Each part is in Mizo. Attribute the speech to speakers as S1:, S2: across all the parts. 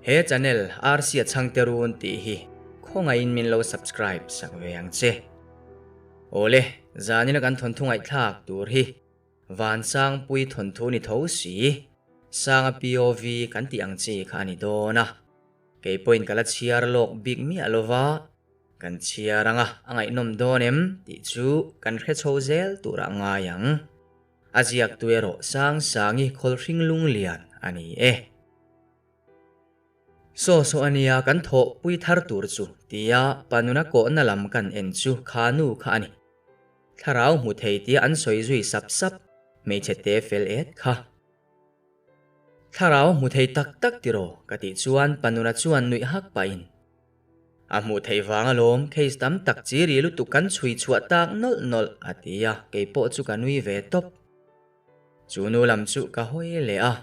S1: He channel Rc a chhangte run tih hi khawngaihin min lo subscribe sak ve ang che. Awle, zanina kan thawnthu ngaihthlak tur hi Vansangpui thawnthu ni tho si, Sanga POV kan tih ang chi kha a ni dawn a. Kei pawhin ka la chhiar lawk bik miah lova, kan chhiar anga a ngaihnawm dawn em tih chu kan hre chho zel turah ngai ang. A ziaktu erawh Sangsangi khawlhring lunglian a ni e. Saw saw a nia kan thawhpui thar tur chu tia panuna kawhna lam kan en chu kha nu kha a ni. Thlarau hmu thei tia an sawi zui sap sap hmeichhe te fel et kha. Thlarau hmu thei tak tak tiraw ka tih chuan panuna chuan nuih hak pahin a hmuh theih vang alawm case tam tak chi ri lutuk kan chhui chhuah tak nawlh nawlh a ti a keipawh chu ka nui ve tawp. Chu nu lam chu ka hawi leh a.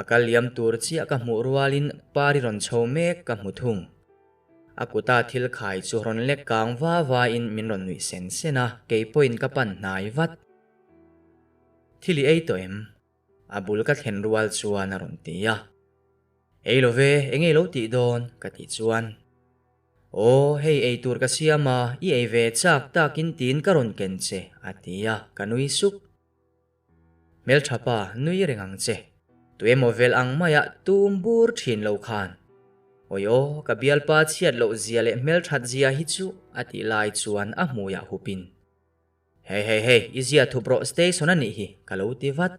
S1: A kal liam tur chiah ka hmuh rualin pari rawn chho mek ka hmu thung. A kuta thil khai chu rawn lek kang va vain min rawn nuih sen sen a, kei pawhin ka pan hnai vat. Thil i ei tawh em? A bul ka thlen rual chuan a rawn ti a. Ei lo ve, eng ei lo tih dawn? ka tih chuan. Aw, hei ei tur ka siam a, i ei ve chak takin tiin ka rawn ken che, a ti a, ka nui sup. Hmeltha pa, nui reng ang che. Tuemaw vel ang maia tum bur thin lo khan. Awi aw, ka bialpa chhiat loh zia leh hmelthat zia hi chu a tih lai chuan a hmuiah hupin. Hei hei hei, i zia thup rawh station a nih hi, ka lo ti vat.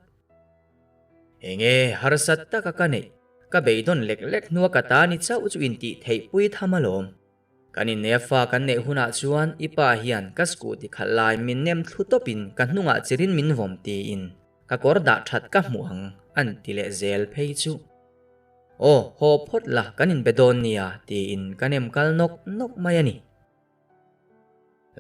S1: Enge harsat taka ka neih, ka beidawn lek lek hnua ka ta ni chauh chu intih theih pui tham alawm. Kan inneia fa kan neih hunah chuan i pa hian ka scooty khalh lai min nem thlu tawpin ka hnungah chirin min vawm tiin ka kawr dah that ka hmuh ang an ti leh zel phei chu. Aw, haw phawt la kan inbe dawn nia tiin ka nem kal nawk nawk mai a ni.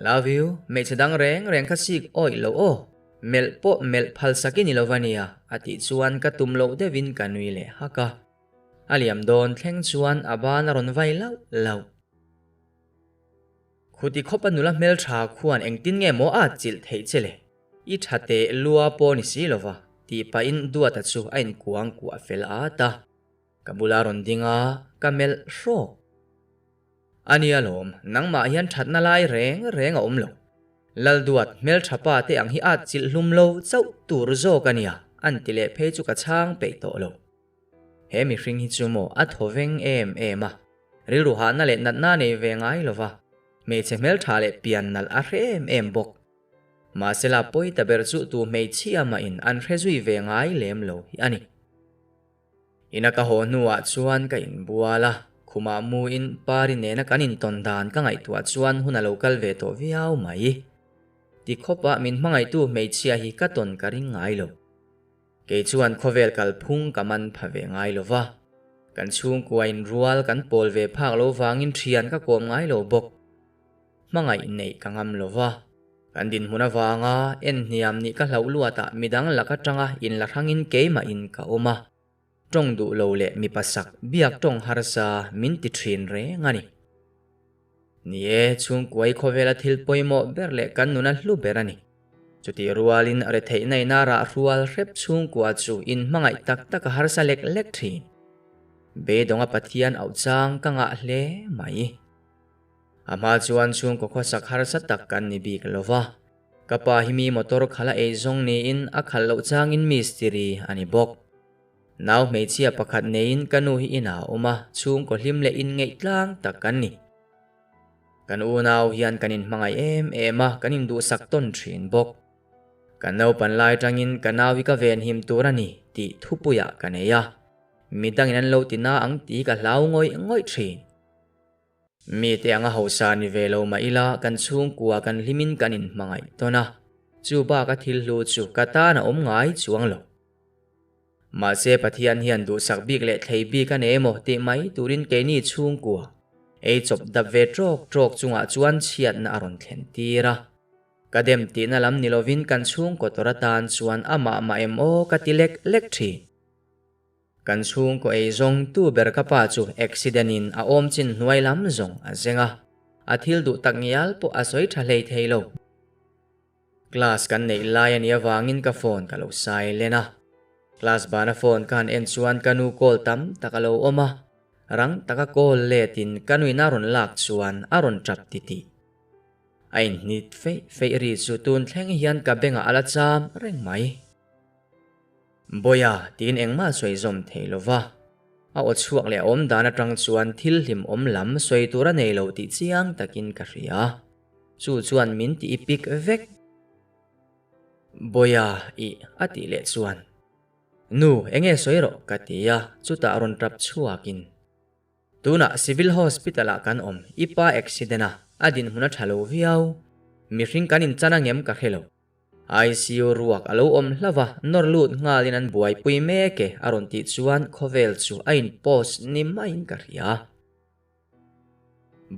S1: Love you, hmeichhe dang reng reng kha sik awih lo aw, melh pawh melh phal sak i ni lova nia a tih chuan ka tum loh deuhin ka nui leh hak a. A liam dawn thleng chuan a ban a rawn vai lauh lauh. Khuti khawpa nula hmeltha khuan engtin nge maw a chilh theih che le? I tha teh lua pawh ni si lova, tih pahin Duata chu a inkuang kuah fel at a. Ka bula rawn ding a, ka melh hrawk. A nia lawm, nangmah hian thatna lai reng reng a awm lo. Lalduat, hmeltha pa te ang hi at chilh hlum lo chauh tur zawk a nia, an ti leh phei chu ka chhang peih tawh lo. He mihring hi chu maw a thaw veng em em a, rilru hahna leh natna nei ve ngai lo va, hmeichhe hmeltha leh pian nalh a hre em em bawk. Mahsela pawi ta ber chu tu hmeichhia mahin an hre zui ve ngai lem lo hi a ni. Ina ka haw hnuah chuan ka inbual a, khumah muin Pari nena kan intawn dan ka ngaihtuah chuan hun a lo kal ve tawh viau mai. Tikhawpah min hmangaihtu hmeichhia hi ka tawn ka ring ngai lo. Kei chuan khawvel kalphung ka man pha ve ngai lo va, kan chhungkuain rual kan pawl ve phak lo vangin thian ka kawm ngai lo bawk. Hmangaih neih ka ngam lo va, kan dinhmun avanga en hniam nih ka hlauh luatah midang lak atanga inla hrangin keimahin ka awm a, tawng duh lo leh mipa sak biak tawng harsa min ti thin reng a ni. Ni e, chhungkuai khawvela thil pawimawh ber leh kan nuna hlu ber a ni. Chutih rualin retheihna ina rah hrual hrep chhungkua chu inhmangaih tak tak a harsa lek lek thin. Beidawnga Pathian auh chang ka ngah hle mai. A hma chuan chhungkaw khawsak harsa tak kan ni bik lo va. Ka pa hi mi motor khalh a ei zawng niin a khalh loh changin mistiri a ni bawk. Nau hmeichhia pakhat neiin ka nu hi inah a awm a, chhungkaw hlim leh inngeih tlang tak kan ni. Kan unau hian kan inhmangaih em em a, kan induhsak tawn thin bawk. Kan naupan lai tangin ka nau hi ka venhim tur a ni tih thupuiah ka nei a, midangin an lo ti na ang tih ka hlau ngawih ngawih thin. Mite anga hausa ni ve lo mah ila kan chhungkua kan hlimin kan inhmangaih tawn a, chu baka thil hlu chu ka tan a awm ngai chuang lo. Mahse Pathian hian duhsak bik leh thlei bik a nei emaw tih mai turin keini chhungkua ei chawp dap ve trawk trawk chungah chuan chhiatna a rawn thlen tir a. Ka dem tihna lam ni lovin kan chhungkaw tawr atan chuan amah mah em aw ka ti lek lek thin. Kan chhungkaw ei zawng tu ber ka pa chu accident in a awm chin hnuai lam zawng a zeng a, a thil duh tak ngial pawh a sawi tha hlei thei lo. Class kan neih lai a nih avangin ka phone ka lo silent a. Class bana phone ka han en chuan ka nu call tam tak a lo awm a. Rang taka call letin ka nuin a rawn lak chuan a rawn tap titih. A inhnit feih feih ri chu tun thleng hian ka bengah a la cham reng mai. Bawiha tiin engmah sawi zawm thei lo va, a aw chhuak leh a awm dan atang chuan thil hlimawm lam sawi tur a nei lo tih chiang takin ka hria. Chu chuan min ti i pik vek. Bawiha ih a tih leh chuan, Nu, enge sawi rawh ka ti a, chutah rawn tap chhuakin. Tunah Civil Hospital ah kan awm, i pa accident a, a dinhmun a tha lo viau. Mihring kan inchan angem ka hre lo. ICU ruak a lo awm hlauh a, nawr lut nghalin an buaipui mek e a rawn tih chuan khawvel chu a in post ni maiin ka hria.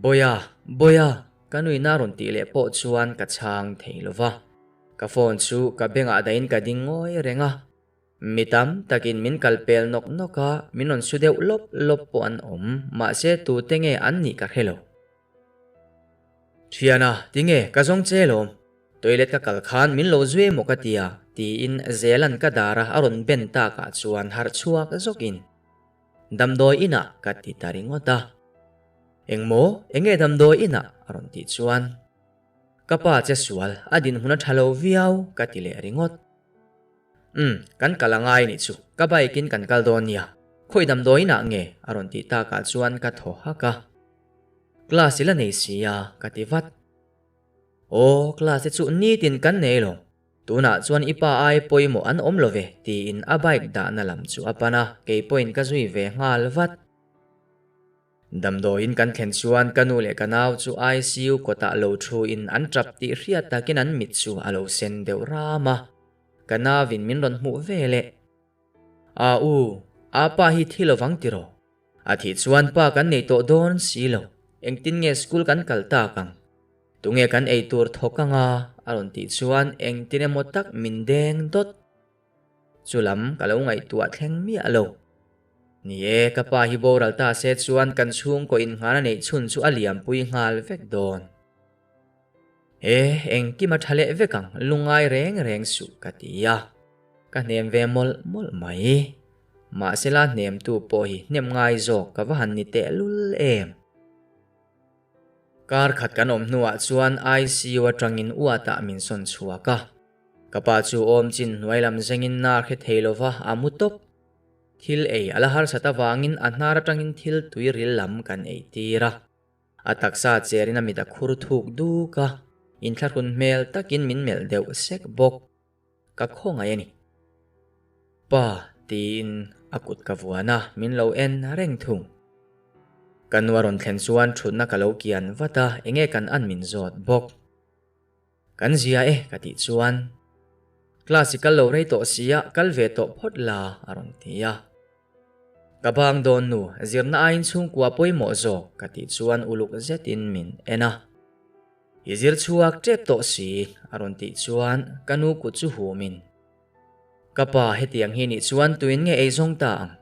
S1: Bawiha, Bawiha, ka nuihna a rawn tih leh pawh chuan ka chhang thei lo va. Ka phone chu ka bengah dahin ka ding ngawi reng a. Mi tam takin min kal pel nawk nawk a, min rawn su deuh lawp lawp pawh an awm, mahse tute nge an nih ka hre lo. Thiana, tinge ka zawng che lawm? Toilet ka kal khan min lo zui emaw ka tia, tiin Zelan ka dara a rawn ben takah chuan harh chhuak zawkin Damdawi inah ka ti ta ringawt a. Engmaw, enge damdawi inah? a rawn tih chuan Ka pa che sual, a dinhmun a tha lo viau ka ti leh ringawt. Umm, kan kal a ngai nih chu, ka bike in kan kal dawn nia, khawi damdawi inah nge? a rawn tih takah chuan ka thaw hak a. Class i la nei sia, ka ti vat. Aw, class te chu nitin kan nei lo, tunah chuan i pa ai pawimawh an awm lo ve, tiin a bike dahna lam chu a pan a, kei pawhin ka zui ve nghal vat. Damdawiin kan thlen chuan ka nu leh ka nau chu ICU kawtah lo thuin an tap tih hriat takin an mit chu a lo sen deuh ram a, ka nauin min rawn hmuh ve leh. A u, a pa hi thi lovang tiraw? A thih chuan pa kan nei tawh dawn si lo, engtin nge school kan kal tak ang? Tunge kan ei tur thawk anga? a rawn tih chuan engtin emaw tak min deng dawt. Chu lam ka lo ngaihtuah thleng miah lo. Ni e, ka pa hi boral ta se chuan kan chhungkaw innghan a neih chhun chu a liampui nghal vek dawn. E, engkim a tha leh vek ang, lungngai reng reng suh ka ti a. Ka hnem ve mawlh mawlh mai. Mahsela hnemtu pawh hi hnem ngai zawk ka va han ni tehlul em. Kar khat kan awm hnuah chuan ICU atangin uatah min sawn chhuak a. Ka pa chu awm chin hnuai lam zengin nar hre thei lova a mu tawp. Thil ei a la harsat avangin a hnar atangin thil tui ril lam kan ei tir a. A taksa cherin a mit a khur thuk duk a, inthlahrun hmel takin min melh deuh sek bawk. Ka khawngaih a ni. Pa, tiin a kut ka vuan a, min lo en reng thung. Ka nu a rawn thlen chuan thutna ka lo kian vat a, enge kan an min zawt bawk. Kan zia e ka tih chuan, Class i kal lo rei tawh sia, kal ve tawh phawt la a rawn ti a. Ka bang dawn nu, zirna aiin chhungkua pawimawh zawk ka tih chuan uluk zetin min en a. I zir chhuak tep tawh si a rawn tih chuan ka nu kut chu humin, Ka pa hetiang hi nih chuan tuin nge ei zawng ta ang?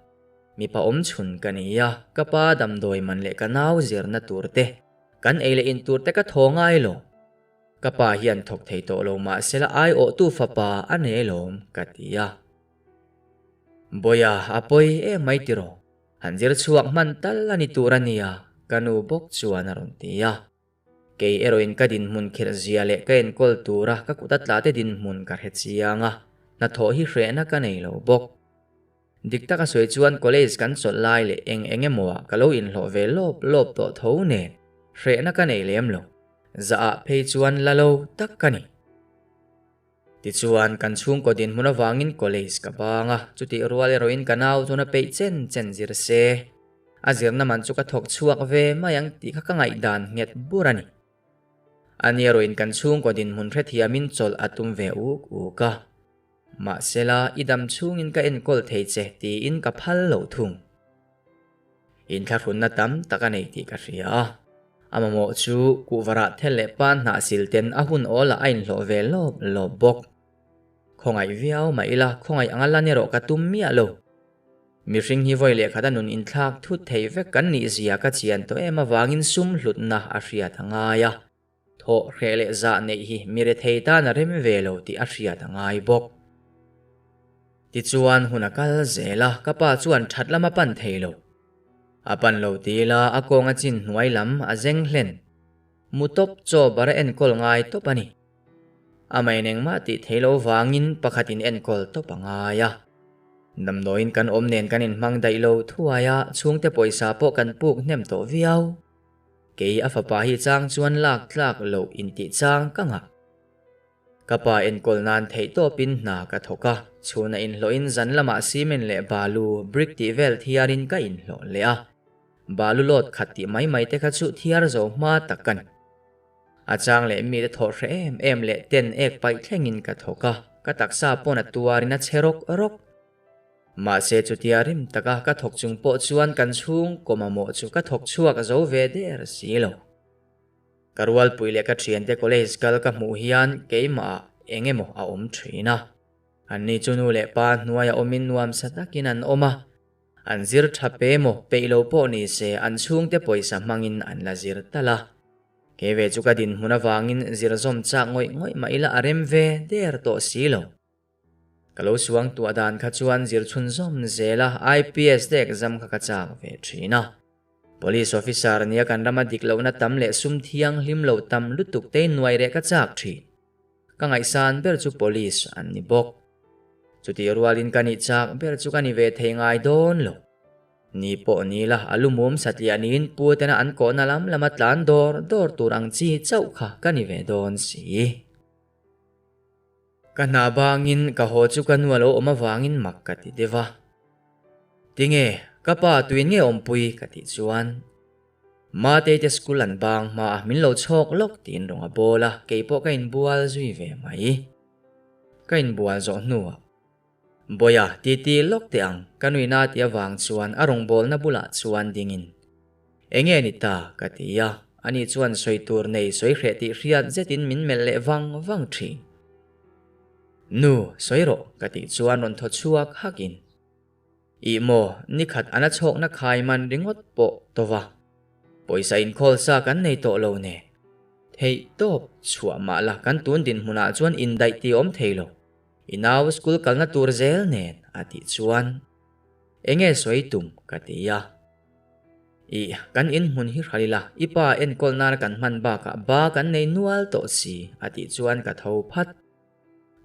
S1: Mipa awm chhun ka ni a, ka pa damdawi man leh ka nau zirna tur te, kan ei leh in tur te ka thaw ngai lo. Ka pa hian thawk thei tawh lo mahsela aiawhtu fapa a nei alawm ka ti a. Bawiha a pawi em mai tiraw? Han zir chhuak hman tal a ni tur a nia ka nu bawk chuan a rawn ti a. Kei erawhin ka dinhmun khirh zia leh ka enkawl tura ka kut a tla te dinhmun ka hre chiang a, hnathawh hi hrehna ka nei lo bawk. Dik taka sawi chuan college kan chawlh lai leh eng eng emaw ah ka lo inhlawh ve lawp lawp tawh tho nen hrehna ka nei lem lo. Zah ah phei chuan la lo tak ka ni. Tichuan kan chhungkaw dinhmun avangin college ka bang a, chutih rual erawhin ka nau chuan a peih chen chen zir se. A zirna man chu ka thawk chhuak ve mai ang tih kha ka ngaihdan nghet bur a ni. A ni erawhin kan chhungkaw dinhmun hrethiamin chawlh a tum ve uk uk a. Mahsela, i dam chhungin ka enkawl thei che tiin ka phal loh thung. Inthlahrunna tam tak a nei tih ka hria a. A mamawh chu kuhvarah thel leh pan hnah sil ten a hun awlah a inhlawh ve lawp lawp bawk. Khawngaih viau mah ila, khawngaih anga lan erawh ka tum miah lo. Mihring hi vawi leh khata nun inthlak thut thei vek kan nih zia ka chian tawh em avangin sum hlutna a hriat a ngai a. Thawh hreh leh zah neih hi mi rethei tan a rem ve lo tih a hriat a ngai bawk. Tichuan hun a kal zel a, ka pa chuan that lam a pan thei lo. A pan lo ti ila a kawng a chin hnuai lam a zeng hlen. Mu tawp chaw bar a enkawl ngai tawp a ni. Amahin engmah tih theih loh vangin pakhatin enkawl tawp a ngai a. Damdawiin kan awm nen kan inhmang daih lo thuai a, chhungte pawisa pawh kan puk hnem tawh viau. Kei a fapa hi chang chuan lak tlak loh intih chang ka ngah. Ka pa enkawl nan theih tawpin hna ka thawk a, chhuna inhlawhin zan lamah cement leh balu, brick tih vel thiarin ka inhlawh leh a. Balu load khat tih mai mai te kha chu thiar zo hma tak ka ni. A chang leh mite thawh hreh em em leh ten ek paih thlengin ka thawk a, ka taksa pawn a tuarin a che rawk rawk. Mahse chutia rim taka ka thawk chung pawh chuan kan chhungkaw mamawh chu ka thawk chhuak zo ve der si lo. Ka rualpui leh ka thiante college kal ka hmuh hian keimahah eng emaw a awm thin a. Anni chu nu leh pa hnuaia awmin nuamsa takin an awm a. An zir tha pe emaw peih lo pawh ni se an chhungte pawisa hmangin an la zir tal a. Kei ve chu ka dinhmun avangin zir zawm chak ngawih ngawih mah ila a rem ve der tawh si lo. Ka lo suang tuah dan kha chuan zir chhunzawm zel a IPS te exam kha ka chak ve thin a. Police officer nia kan rama dik lohna tam leh sum thianghlim lo tam lutuk te nuai reh ka chak thin. Ka ngaihsan ber chu police an ni bawk. Chutih rualin ka nih chak ber chu ka ni ve thei ngai dawn lo. Ni pawh ni la, a lumum satliah niin pu tena an kawhna lam lama tlan dawr dawr tur ang chi chauh kha ka ni ve dawn si. Ka hna bangin ka haw chu ka nu a lo awm avangin mak ka ti deuh a. Tinge, ka pa tuin nge awmpui ka tih chuan Matei te school an bang hma a min lo chhawk lawk tiin rawng a bawl a, keipawh ka inbual zui ve mai. Ka inbual zawh hnuah Bawiha titi lawk teh ang ka nuihna tih avang chuan a rawngbawlna bulah chuan dingin Enge ni ta ka ti a, ani chuan sawi tur nei sawi hreh tih hriat zetin min melh leh vang vang thin. Nu, sawi rawh ka tih chuan rawn thaw chhuak hakin, Ih maw, nikhat an a chhawkna khai man ringawt pawh to va, pawisa inkhawl sa kan nei tawh lo nen, theih tawp chhuah mah la kan tun dinhmunah chuan indaih tih awm thei lo, i nau school kalna tur zel nen a tih chuan, Enge sawi tum ka ti a. Ih, kan in hmun hi hral ila, i pa enkawl nana kan hman bakah ba kan nei nual tawh si, a tih chuan ka tho phat.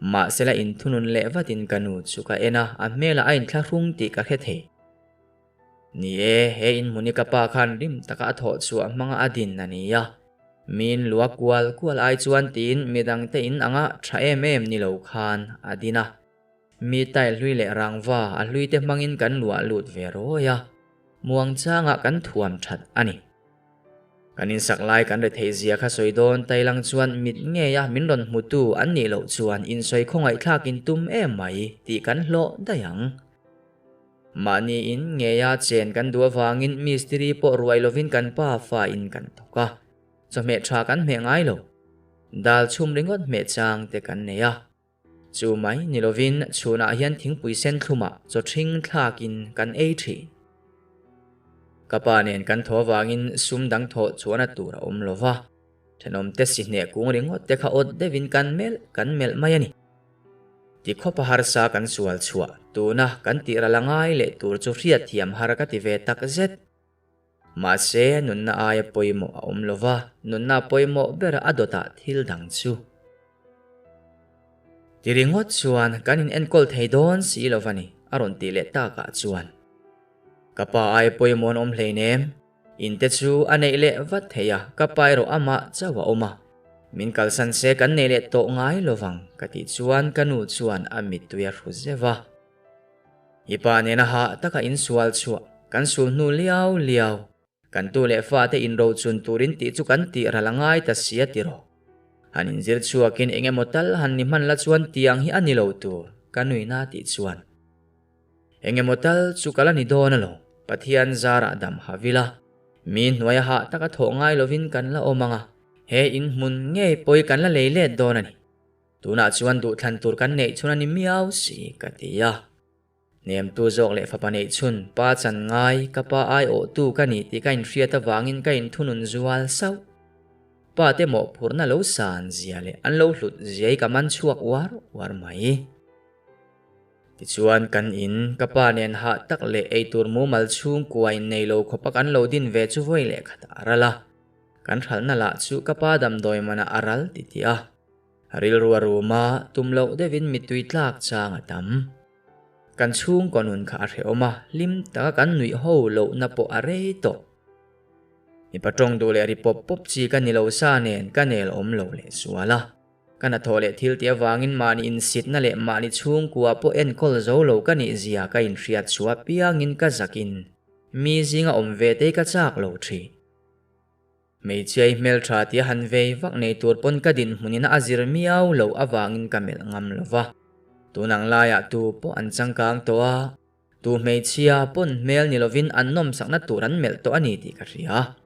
S1: Mahsela inthunun leh vatin ka nu chu ka en a, a hmelah a inthlahrung tih ka hre thei. Ni e, he in hmun hi ka pa khan rim taka a thawh chhuah hmanga a din a ni a. Miin lua kual kual ai chuan tiin midangte in anga tha em em ni lo khan a din a. Mi tile hlui leh rangva a hlui te hmangin kan luah lut ve rawi a, muangchangah kan thuam that a ni. Kan insak lai kan rethei zia kha sawi dawn tailang chuan mit ngeia min rawn hmutu an nih loh chuan insawi khawngaihthlak in tum em mai tih kan hlawh daih ang. Mahni in ngeia chen kan duh avangin mistiri pawh ruai lovin kan pa fa in kan thawk a, chawhmeh tha kan hmeh ngai lo. Dal chhum ringawt hmeh chang te kan nei a. Chu mai ni lovin chhunah hian thingpui sen thlumah chaw ṭhing thlakin kan ei ṭhin. Ka pa nen kan thaw avangin sum dang thawh chuahna tur a awm lo va, ṭhenawmte si hneh kung ringawt te kha awt deuhin kan melh kan melh mai a ni. Ti khawpa harsa kan sual chhuah tuna kan tih ral a ngai leh tur chu hriatthiam har ka ti ve tak zet. Mahse, nunna aia pawimawh a awm lo va, nunna pawimawh ber a dawtah thil dang chu. Ti ringawt chuan kan in enkawl thei dawn si lo va ni, a rawn tih leh takah chuan. Ka pa aia pawimawh an awm hleinem, in te chu a neih leh vat thei a, ka pa erawh amah chauh a awm a. Min kalsan se kan neih leh tawh ngai lo vang, ka tih chuan ka nu chuan a mittui a hru zeuh a. I pa nena hah taka insual chhuah kan sul hnu liau liau, kan tu leh fate inrochun turin tih chu kan tih ral a ngai ta si a tiraw. Han inzir chhuakin eng emaw tal han ni hman la chuan tiang hi a ni lo tur, ka nuihna tih chuan. Eng emaw tal chu ka la ni dawn alawm, Pathian zarah dam ha vil a, mi hnuaia hah taka thawh ngai lovin kan la awm ang a, he inhmun ngei pawi kan la lei let dawn a ni. Tunah chuan duhthlan tur kan neih chhun a ni miau si, ka ti a. Hnemtu zawk leh fapa neih chhun, pa chan ngai, ka pa aiawhtu ka ni tih ka inhriat avangin ka inthunun zual sauh. Pa te mawhphurhna lo san zia leh an lo hlut zia hi ka man chhuak uar uar mai. Tichuan kan in, ka pa nen hah tak leh eitur mumal chhungkua in nei lo khawpa kan lo din ve chu vawi leh khat a ral a. Kan hralhna lah chu ka pa damdawi manah a ral ti tih a. Rilru a rum a, tum loh deuhin mittui tlak chang a tam. Kan chhungkaw nun kha a hrehawm a, hlim taka kan nuih ho lohna pawh a rei tawh. Mipa tawng duh leh ri pawp pawp chi ka ni lo sa nen ka nel awm lo leh sual a. Ka hnathawh leh thil tih avangin mahni insitna leh mahni chhungkua pawh enkawl zo lo ka nih zia ka inhriat chhuah apiangin ka zakin mi zinga awm ve te ka chak lo thin. Hmeichhia i hmeltha tia han vei vak nei tur pawn ka dinhmunin a zir miau loh avangin ka melh ngam lo va. Tun ang laiah tu pawh an changkang tawh a, tu hmeichhia pawn hmel ni lovin an nawmsakna tur an melh tawh a ni tih ka hria.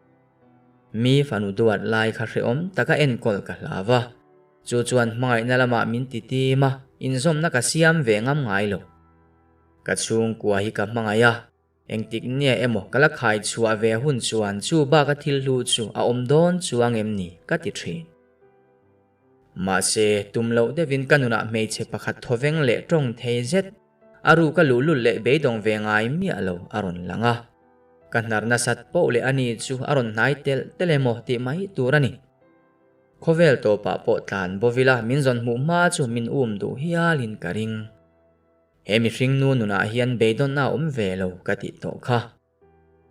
S1: Mi fanu duat lai kha hrehawm taka enkawl ka hlau va, chu chuan hmangaihna lamah min ti tim a, inzawmna ka siam ve ngam ngai lo. Ka chhungkua hi ka hmangaih a. Engtik nia emaw ka la khai chhuah ve hun chuan chu bak a thil hlu chu a awm dawn chuang em ni ka ti thin. Mahse, tum loh deuhin ka nunah hmeichhe pakhat thawveng leh tawng thei zet, a ruka luhlul leh beidawng ve ngai miah lo a rawn lang a. Ka hnar nasat poh leh ani chu a rawn hnai telh telh emaw tih mai tur a ni. Khawvel tawpah pawh tlan bawvila min zawn hmuh hma chu min um duh hialin ka ring. He mihring nu nunah hian beidawnna a awm ve lo ka tih tawh kha.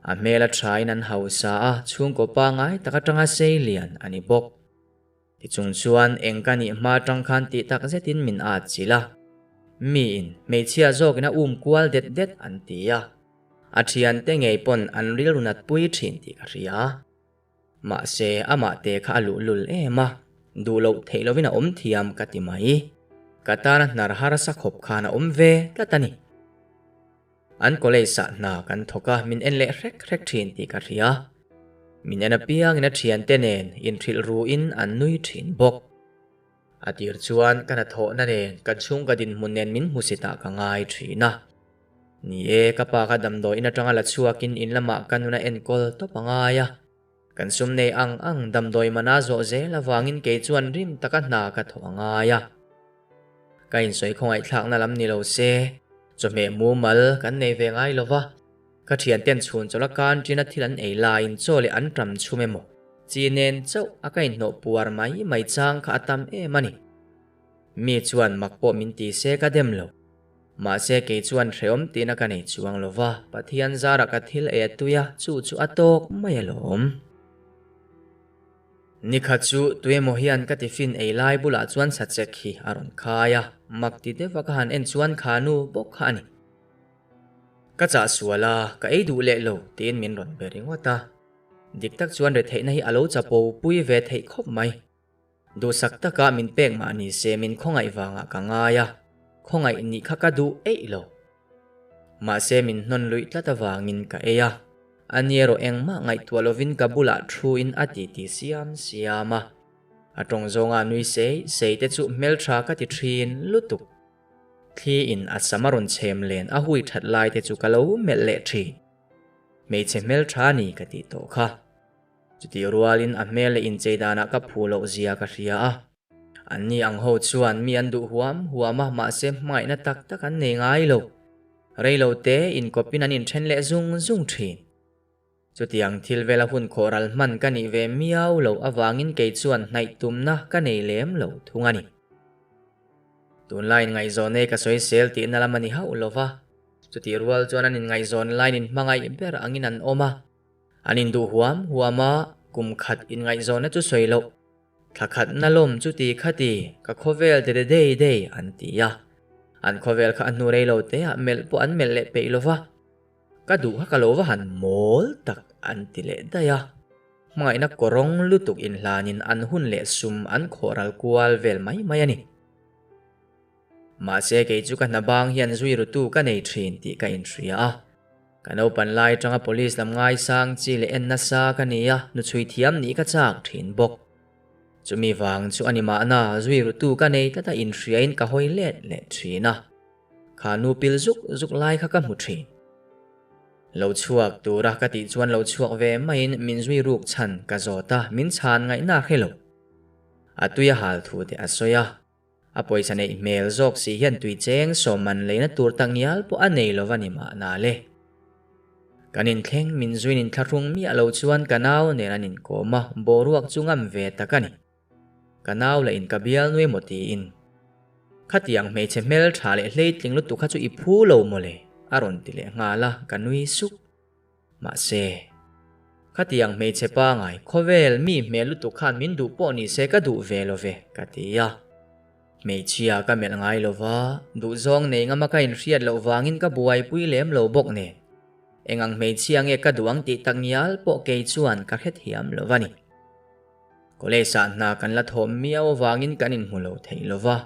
S1: A hmel a thain an hausa a, chhungkaw pangai tak atanga sei lian a ni bawk. Tichung chuan eng ka nih hma atang khan tih tak zetin min at chilh a. Miin hmeichhia zawkin a um kual det det an ti a. A thiante ngei pawn an rilru nat pui thin tih ka hria. Mahse, amah te kha a luhlul em a, duh loh theih lovin a awm thiam ka ti mai. Ka tana hnar harsa khawp khan a awm ve tlat a ni. An college ah hna kan thawk a, min en leh hrek hrek thin tih ka hria. Min en apiangin a thiante nen inhrilh ruin an nui thin bawk. A tir chuan ka hnathawhna nen kan chhungka dinhmun nen min hmusitah ka ngai thin a. Ni e, ka pa kha damdawiin atanga la chhuakin in lamah ka nuna enkawl tawp a ngai a. Kan sum nei ang ang damdawi mana zawh zel avangin kei chuan rim taka hna ka thawh a ngai a. Ka insawi khawngaihthlakna lam ni lo se, chawhmeh mumal kan nei ve ngai lo va. Ka thianten chhun chawlh a canteen a thil an ei laiin chaw leh an ṭam chhum emaw chi nen chauh a ka inhnawh puar mai mai chang kha a tam em a ni. Mi chuan mak pawh min ti se ka dem lo. Mahse kei chuan hrehawm tihna ka nei chuang lo va, Pathian zarah ka thil ei a tui a, chu chu a tawk mai alawm. Nikhat chu tuemaw hian ka tiffin ei lai bulah chuan sachek hi a rawn khai a, mak ti deuh a ka han en chuan kha nu bawk kha a ni. Ka chah sual a, ka ei duh leh lo tiin min rawn be ringawt a. Dik tak chuan retheihna hi a lo chapo pui ve theih khawp mai. Duhsak taka min pek mah ni se min khawngaih vangah ka ngai a, khawngaih nih kha ka duh eih lo. Mahse min hnawn luih tlat avangin ka ei a, a ni erawh engmah ngaihtuah lovin ka bulah thuin a titi siam siam a. A tawng zawnga nui sei sei te chu hmeltha ka ti thin lutuk. Thli in a sam a rawn chhem len a hui that lai te chu ka lo melh leh thin. Hmeichhe hmeltha ni ka tih tawh kha. Chutih rualin a hmel leh inchei danah ka phu loh zia ka hria a. Anni ang ho chuan mi an duh huam huam a mahse hmangaihna tak tak an nei ngai lo. Reilo te inkawpin an inthen leh zung zung thin. Chutiang thil vela hun khawh ral hman ka nih ve miau loh avangin kei chuan hnaih tumna ka nei lem lo thung a ni. Tunlaiin ngaihzawn ei ka sawi sel tihna lam a ni hauh lo va, chutih rual chuan an inngaihzawn laiin inhmangaih ber angin an awm a, an induh huam huam a, kum khat inngaihzawnna chu sawi loh, thla khatna lawm chuti khati ka khawvel de de dei dei an ti a, an khawvel kha a hnu rei lo teah melh pawh an melh leh peih lo va. Ka duh kha ka lo va han mawl tak an ti leh daih a. Hmangaihna kawrawng lutuk inhlanin an hun leh sum an khawh ral kual vel mai mai a ni. Mahse kei chu ka hna bang hian zui rutu ka nei thin tih ka inhria a. Ka naupan lai atanga police lam ngaisang chi leh en nasa ka ni a, nuchhui thiam nih ka chak thin bawk. Chumi vang chu a ni mahna zui rutu ka nei tlat a inhriain ka hawi let leh thin a. Kha nu pil zuk zuk lai kha ka hmu thin. Lo chhuak tura ka tih chuan lo chhuak ve maiin min zui ruk chhan ka zawt a, min chhan ngaihna hre lo. A tui a hal thu te a sawi a. A pawisa neih hmel zawk si hian tui cheng sawm man leina tur tak ngial pawh a nei lo va ni mahna le. Kan inthleng min zuin inthlahrung miah lo chuan ka nau nen an inkawm a, boruak chu ngam ve tak a ni. Ka nau lah in ka bial nui maw tiin. Khatiang hmeichhe hmel tha leh hleitling lutuk kha chu i phu lo mawle a rawn ti leh nghal a, ka nui suk. Mahse, khatiang hmeichhe pangai khawvel mi hmel lutuk khan min duh pawh ni se ka duh ve lo ve ka ti a. Hmeichhia ka melh ngai lo va, duhzawng nei ngama ka inhriat loh vangin ka buaipui lem lo bawk nen. Eng ang hmeichhia nge ka duh ang tih tak ngial pawh kei chuan ka hrethiam lo va ni. College ah hna kan la thawm miau avangin kan inhmu lo thei lo va,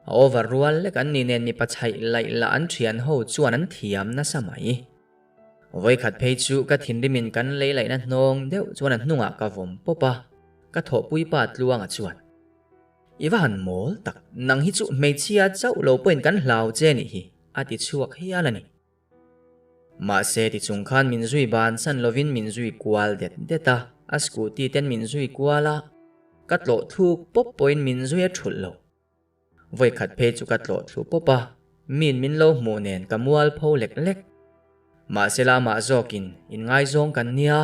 S1: a over rual lek an ni nen mipa chhaih laih lah an thian ho chuan an thiam nasa mai. Vawikhat phei chu ka thinrimin kan lei laihna hnawng deuh chuan a hnungah ka vawm pawp a, ka thawhpui pa Tluanga chuan, I va han mawl tak, nang hi chu hmeichhia chauh lo pawhin kan hlau che nih hi, a ti chhuak hial a ni. Mahse ti chung khan min zui bansan lovin min zui kual det det a, a scooty ten min zui kual a, ka tlawh thluk pawp pawhin min zui a thulh lo. Vawikhat phei chu ka tlawh thlu pawp a, min min lo hmuh nen ka mual pho lek lek. Mahse lamah zawkin inngaizawng kan nia,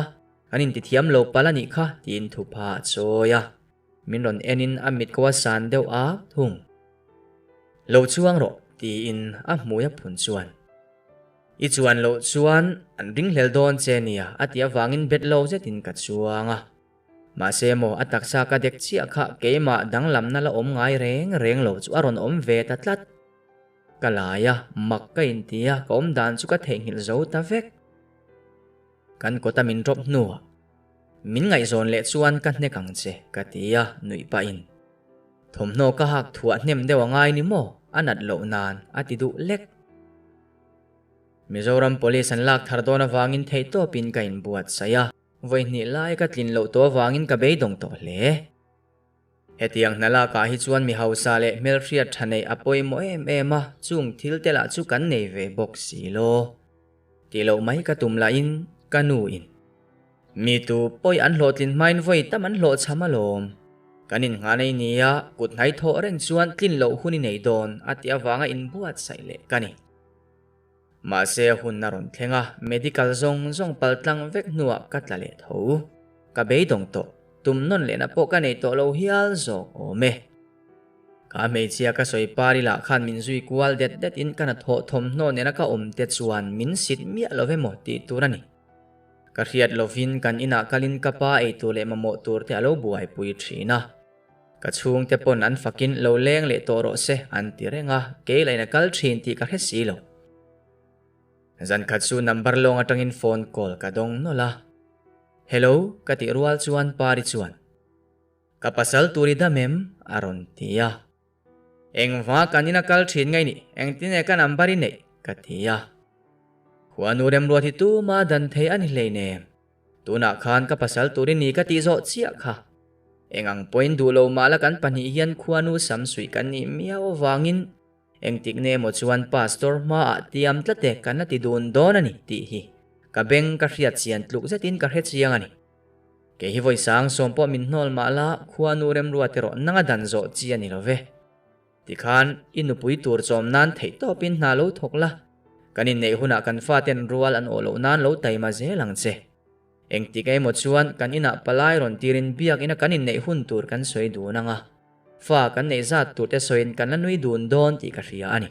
S1: kan intithiam lo palh a nih kha tiin thupa a chawi a. Min rawn enin a mit ko a san deuh a thung. Lo chuang rawh tiin a hmui a phun chuan. I chuan loh chuan an ringhlel dawn che nia a tih avangin bet lo zetin ka chuang a. Mahse maw a taksa ka dek chiah kha keimah danglamna la awm ngai reng reng lo chu a rawn awm ve ta tlat. Ka lai a, mak ka inti a, ka awm dan chu ka theihnghilh zo ta vek. Kan kawta min drop hnuah min ngaihzawn leh chuan ka hnek ang che ka ti a, nuih pahin. Thawmhnaw ka hak thuah hnem deuh a ngai ni maw? A nat loh nan a ti duh lek. Mizoram Police an lak thar dawn avangin theihtawpin ka inbuatsaih a, vawihnih lai ka tlin loh tawh avangin ka beidawng tawh hle. Hetiang hna lakah hi chuan mi hausa leh hmelhriat tha neih a pawimawh em em a, chung thil te lah chu kan nei ve bawk si lo. Tih loh mai ka tum lahin ka nu in mi tu pawi an hlawhtlin hmain vawi tam an hlawhchham alawm. Kan innghah nei nia kut hnai thawh reng chuan tlin loh hun i nei dawn a tih avanga inbuatsaih leh ka ni. Mahse hun a rawn thleng a, medical zawng zawng pal tlang vek hnuah ka tla leh tho. Ka beidawng tawh, tum nawn lehna pawh ka nei tawh lo hial zawk awm e. Ka hmeichhia ka sawi pari lah khan min zui kual det det in ka hnathawh thawmhnaw nena ka awm te chuan min sit miah lo emaw tih tur a ni. Ka hriat lovin kan inah kalin ka pa eitur leh mamawh tur te a lo buaipui thin a. Ka chhungte pawn an fakin lo leng leh tawh rawh se an ti reng a, kei lain a kal thin tih ka hre si lo. Zan khat chu number lawng atangin phone call ka dawng nawlh a. Hello ka tih rual chuan Pari chuan, Ka pasal tur i dam em? a rawn ti a. Engvanga kan ina kal thin ngai nih? Engtin nge ka number i neih? ka ti a. Khuanu remruat hi tuma dan thei a ni hleinem. Tunah khan ka pasal tur i ni ka tih zawh chiah kha. Eng ang pawhin duh lo mah la kan pahnih hian khuanu sam suih kan nih miau avangin engtik nge emaw chuan pastor hmaah tiam tlat e kan la ti dun dawn a ni tih hi ka beng ka hriat chian tluk zetin ka hre chiang a ni. Kei hi vawi sang sawm pawh min hnawl mah la khuanu remruat erawh nanga dan zawh chi a ni lo ve. Tikhan i nupui tur chawm nan theihtawpin hna lo thawk la, kan inneih hunah kan faten rual an awh loh nan lo taima zel ang che. Engtik emaw chuan kan inah palai rawn tirin biakina kan inneih hun tur kan sawi dun ang a, fa kan neih zat tur te sawiin kan la nui dun dawn tih ka hria a ni.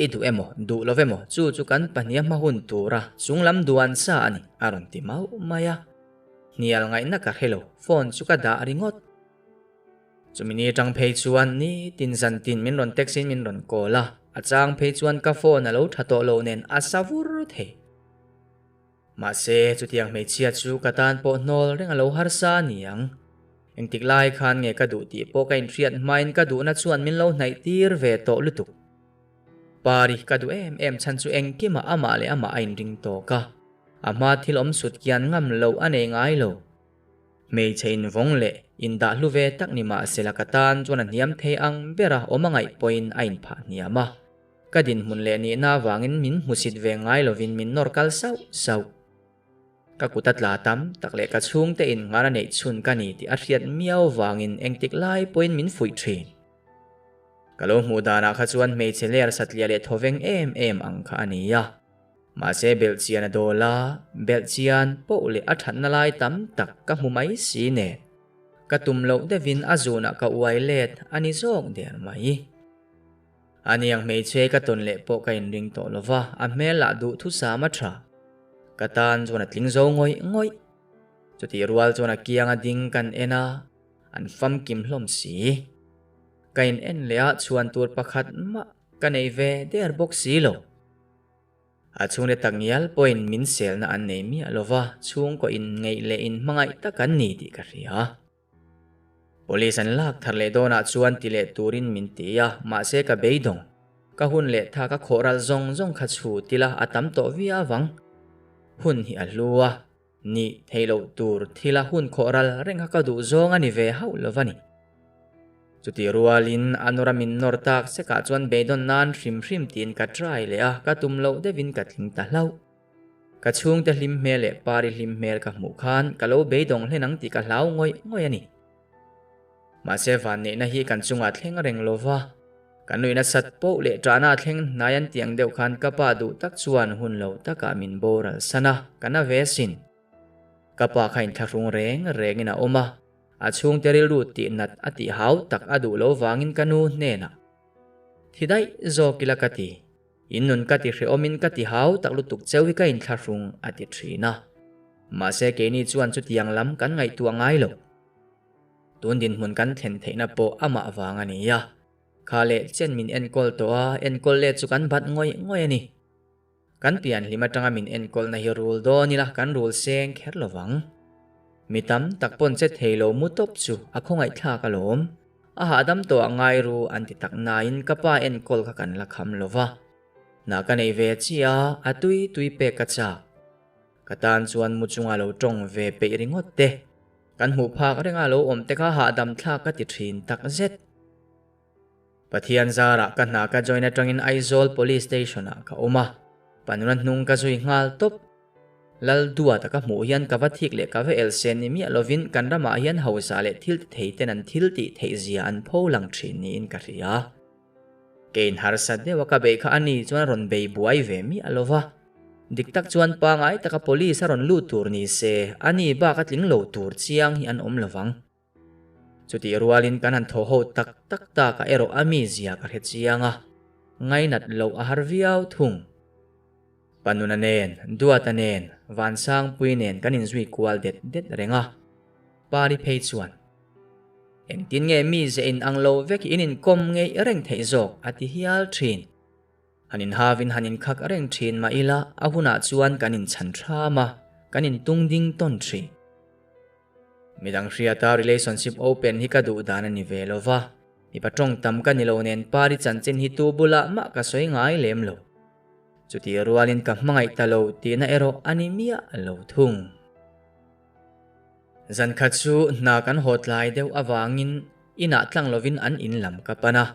S1: I duh emaw, duh lo emaw, chu chu kan pahniha hma hun tura chunglam duan sa a ni, a rawn ti mauh mai a. Hnial ngaihna ka hre lo, phone chu ka dah ringawt. Chumi ni atang phei chuan nitin zantin min rawn text in min rawn call a, a chang phei chuan ka phone a lo tha tawh lo nen a sa vur thei. Mahse chutiang hmeichhia chu ka tan pawh hnawl reng a lo harsa a ni ang. Engtik lai khan nge ka duh tih pawh ka inhriat hmain ka duhna chuan min lo hnaih tir ve tawh lutuk. Pari ka duh em em chhan chu engkimah amah leh amah a inring tawk a, a hma thil awm sut kian ngam loh a nei ngai lo. Hmeichhe invawng leh indah hlu ve tak ni mahsela ka tan chuan a hniam thei ang bera awm a ngaih pawhin a inphah hniam a. Ka dinhmun leh nihna avangin min hmusit ve ngai lovin min nawr kal sauh sauh. Ka kut a tla tam tak leh ka chhungte innghar a neih chhun ka ni tih a hriat miau vangin engtik lai pawhin min fuih thin. Ka lo hmuh danah kha chuan hmeichhe ler satliah leh thawveng em em ang kha a ni a. Mahse belhchian a dawl a, belhchian poh leh a thatna lai tam tak ka hmu mai si nen. Ka tum loh deuhin a zunah ka uai let a ni zawk der mai. Aniang hmeichhe ka tawn leh pawh ka inring tawh lo va, a hmel lah duhthusam a tha. Ka tan chuan a tling zo ngawih ngawih. Chutih rual chuan a kianga ding kan en a, an famkim hlawm si. Ka in en leh a chhuan tur pakhat mah ka nei ve der bawk si lo. A chhungte tak ngial pawhin min selna an nei miah lo va, chhungkaw in ngeih leh in hmangaih tak an ni tih ka hria. Police an lak thar leh dawnah chuan ti leh turin min ti a, mahse ka beidawng. Ka hun leh tha ka khawh ral zawng zawng kha chhu tila a tam tawh viau ang. Hun hi a hlu a. Nih theih loh tur thila hun khawh ral reng kha ka duh zawng a ni ve hauh lo va ni. Chutih rualin a nawr a min nawr tak sekah chuan beidawn nan hrim hrim tiin ka try leh a, ka tum loh deuhin ka tling ta hlauh. Ka chhungte hlim hmel leh pari hlim hmel ka hmuh khan ka lo beidawng hlen ang tih ka hlau ngawih ngawih a ni. Mahse vanneihna hi kan chungah thleng reng lo va, kan nuih nasat poh leh ṭahna thleng hnai an tih ang deuh khan ka pa duh tak chuan hun lo takah min boral san a, ka na ve asin. Ka pa kha inthlahrung reng rengin a awm a, a chhungte rilru tih nat a tih hau tak a duh lo vangin ka nu hnenah, Thi daih zawk ila ka ti. In nun ka ti hrehawmin ka ti hau tak lutuk cheu hi ka inthlahrung a ti thin a. Mahse keini chuan chutiang lam kan ngaihtuah ngai lo. Tun dinhmun kan thlen theihna pawh amah vang a ni a. Kha leh chen min enkawl tawh a, enkawl let chu kan bat ngawih ngawih a ni. Kan pian hlim atanga min enkawlna hi rul dawn ila kan rul seng kher lo vang. Mi tam tak pawn che thei lo mu tawp chu a khawngaihthlak alawm. A hahdam tawh a ngai ru an ti tak nain ka pa enkawl kha kan la kham lo va. Hna ka nei ve chiah a, a tui tui pek ka chak. Ka tan chuan mu chunga lo tawng ve peih ringawt te. Kan hmuh phak renga lo awm te kha hahdam thlak ka ti thin tak zet. Pathian zarah ka hna ka join atangin Aizawl Police Station ah ka awm a, panuna hnung ka zui nghal tawp. Lal duata ka hmuh hian ka va thik leh ka va elsen ni miah lovin kan ramah hian hausa leh thil ti thei ten an thil tih theih zia an pho lang thin niin ka hria. Kein harsa deuha ka beih kha ani chuan a rawn bei buai ve miah lova. Dik tak chuan pangai taka police a rawn lut tur ni se, ani bak a tling lo tur chiang hi an awm lovang. Chutih rualin kan han thaw ho tak tak takah erawh a mizia ka hre chiang a, ngainat loh a har viau thung. Panuna nen, Duata nen, Vansangpui nen kan inzui kual det det reng a, Pari phei chuan, Engtin nge mize in ang lo vek hi in inkawm ngeih reng theih zawk a ti hial thin. Han inhavin han inkhak reng thin mah ila a hunah chuan kan inchhan thram a, kan intung ding tawn thin. Midang hriata relationship open hi ka duh dan a ni ve lo va, mipa tawng tam ka ni lo nen pari chanchin hi tu bulah mah ka sawi ngai lem lo. Chutih rualin ka hmangaih ta lo tihna erawh a ni miah lo thung. Zan khat chu hna kan haw tlai deuh avangin inah tlang lovin an in lam ka pan a.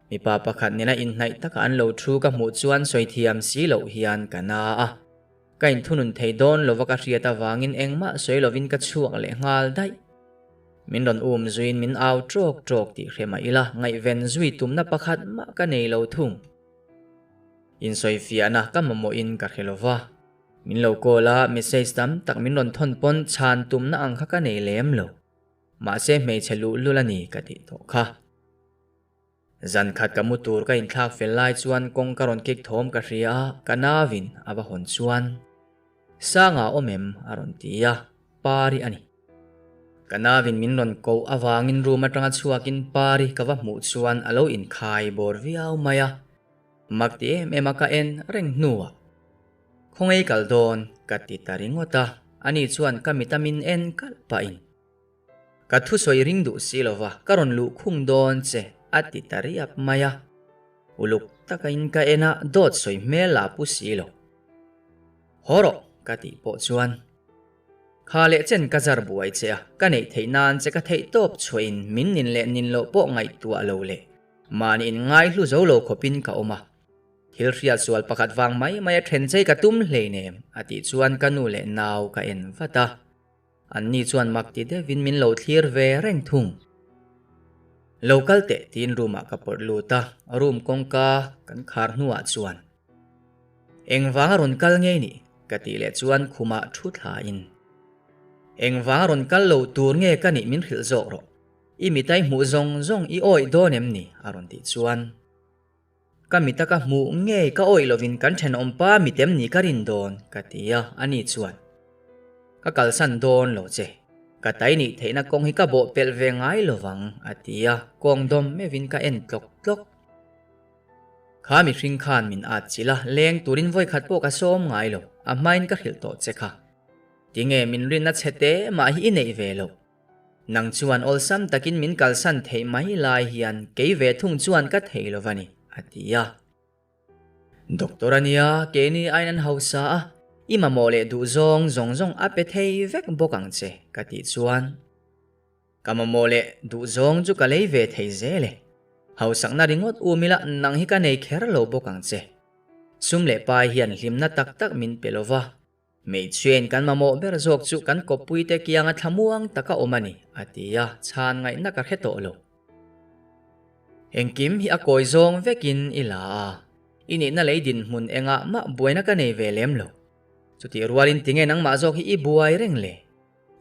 S1: Mipa pakhat nena inhnaih taka an lo thu ka hmuh chuan sawi thiam si loh hian ka na a. Ka inthunun thei dawn lova ka hriat avangin engmah sawi lovin ka chhuak leh nghal daih. Min rawn um zuiin min au trawk trawk tih hre mah ila ngaihven zui tumna pakhat mah ka nei lo thung. Insawifiahna ka mamawhin ka hre lova. Min lo call a, message tam tak min rawn thawn pawn chhan tumna ang kha ka nei lem lo. Mahse hmeichhe luhlul a ni ka tih tawh kha. Zan khat ka mu tur ka inthlak fel lai chuan kawng ka rawn kik thawm ka hria a, ka navin a va hawn chuan, Sanga awm em? a rawn ti a, Pari a ni. Ka navin min rawn koh avangin room atanga chhuakin Pari ka va hmuh chuan a lo inkhai bawr viau mai a, mak ti em em a ka en reng hnuah, Khawngaih kal dawn? ka ti ta ringawt a, ani chuan ka mita min en kalh pahin, Ka thusawi ring duh si lova ka rawn luh khung dawn che a ti ta riap mai a. Uluk taka in ka en a dawt sawi hmel lah pu si lo. Haw rawh ka tih pawh chuan kha leh chen ka zar buai che a, ka neih theih nan che ka theih tawp chhuah in min nin leh nin loh pawh ngaihtuah lo leh mahni in ngaihlu zo lo khawp in ka awm a. Thil hriat sual pakhat vang mai mai a then chei ka tum hleinem a tih chuan ka nu leh nau ka en vat a. Anni chuan mak ti deuhin min lo thlir ve reng thung. Lo kal teh tiin room ah ka pawrh lut a, room kawngka kan khar hnuah chuan Engvanga rawn kal ngei nih? ka tih leh chuan khumah thu thla in Engvanga rawn kal lo tur nge ka nih min hrilh zawk rawh, i mitai hmuh zawng zawng i awih dawn em ni? a rawn tih chuan Ka mita ka hmuh ngei ka awih lovin kan thenawmpa mitem ni ka rin dawn ka ti a, ani chuan ka kalsan dawn lo che, ka tai nih theihna kawng hi ka bawh pelh ve ngai lovang a ti a, kawng dawm meuhin ka en tlawk tlawk. Kha mihring khan min at chilh a, leng turin vawikhat pawh ka sawm ngai lo, a hmain ka hrilh tawh che kha. Tinge min rinna chhe te mah hi i neih ve loh? Nang chuan awlsam takin min kalsan theih mai lai hian kei ve thung chuan ka thei lo va ni, a ti a. Doctor a nia, keini aiin an hausa a, i mamawh leh duh zawng zawng zawng a pe thei vek bawk ang che, ka tih chuan. Ka mamawh leh duh zawng chu ka lei ve thei zel e. Hausakna ringawt um ila nang hi ka nei kher lo bawk ang che. Sum leh pai hian hlimna tak tak min pe lo va. Hmeichhiain kan mamawh ber zawk chu kan kawppuite kianga thlamuang taka awm a ni, a ti a, chhan ngaihna ka hre tawh lo. Engkim hi a kawi zawng vekin i la a, i nihna lei dinhmun engah mah buaina ka nei ve lem lo. Chutih rualin tinge nangmah zawk hi i buai reng le?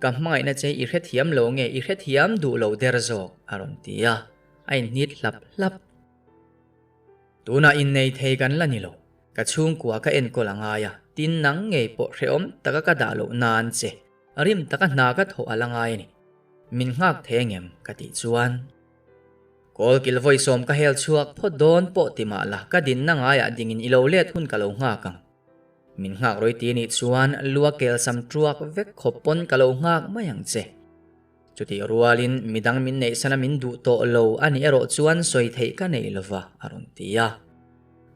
S1: Ka hmangaihna che i hrethiam lo nge i hrethiam duh lo der zawk? a rawn ti a, a inhnit hlap hlap. Tunah innei thei kan la ni lo. Ka chhungkua ka enkawl a ngai a, tin nang ngei pawh hrehawm taka ka dah loh nan che, rim taka hna ka thawh a la ngai a ni. Min nghak thei angem? ka tih chuan. Kawl kil vawisawm ka hel chhuak phawt dawn pawh ti mah la, ka dinna ngaiah dingin i lo let hun ka lo nghak ang. Min nghak rawi ti nih chuan lua kelsam tuak vek khawp pawn ka lo nghak mai ang che. Chutih rualin midang min neihsana min duh tawh lo a nih erawh chuan sawi theih ka nei lova a rawn ti a.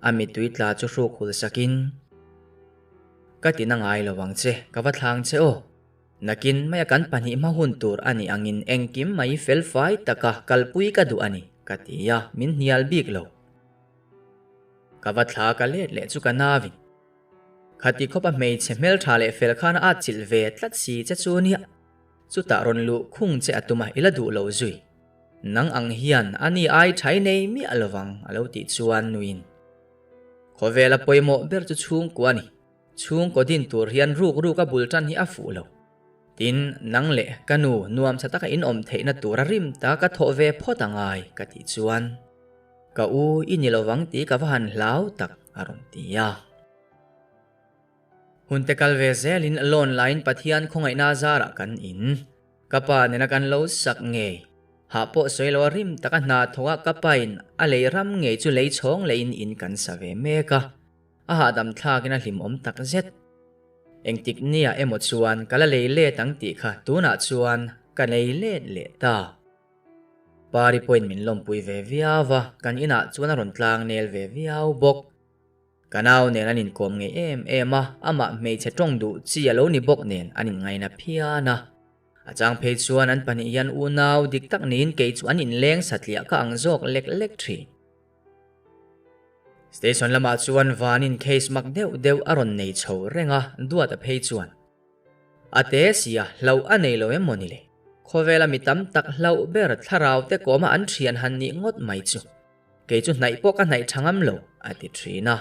S1: A mittui tla chu hruk hul sakin, Ka ti na ngai lo ang che, ka va thlang che aw. Nakin maia kan pahnih hma hun tur a nih angin engkim mai fel fai taka kalpui ka duh a ni, ka ti a, min hnial bik lo. Ka va thla ka let leh chu ka navin. Khati khawpa hmeichhe hmeltha leh fel khan a atchilh ve tlat si che chu nia. Chutah rawn luh khung che a tum a, i la duh lo zui. Nang ang hian a ni ai thai nei miah lovang a lo tih chuan nuin. Khawvela pawimawh ber chu chhungkua a ni. Chhungkaw din tur hian ruk ruk a bul tan hi a fuh lo. Tin, nang leh ka nu nuamsa taka in awm theihna tura rim ta ka thawh ve phawt a ngai ka tih chuan ka u i ni lovang tih ka va han hlau tak a rawn ti a. Hunte kal ve zelin loan lain Pathian khawngaihna zarah kan in. Ka pa nena kan lo sak ngei. Hah pawh sawi lo a rim taka hna thawk a ka pain a lei ram ngei chu lei chhawng leiin in kan sa ve mek a. A hahdam thlakin a hlimawm tak zet. Engtik nia emaw chuan ka la lei let ang tih kha tunah chuan ka lei let leh ta. Pari pawhin min lawmpui ve viau a, kan inah chuan a rawn tlang nel ve viau bawk. Ka nau nen an inkawm ngei em em a, amah hmeichhe tawng duh chi a lo ni bawk nen an inngaina phian a. A chang phei chuan an pahnih hian unau dik tak niin kei chu an inleng satliah ka ang zawk lek lek thin. Station lamah chuan vanin case mak deuh deuh a rawn nei chho reng a, Duata phei chuan a te sia hlauh a nei lo em maw ni le? Khawvela mi tam tak hlauh ber thlarau te kawma an thian han nih ngawt mai chu. Kei chu hnaih pawh ka hnaih tha ngam lo, a ti thin a.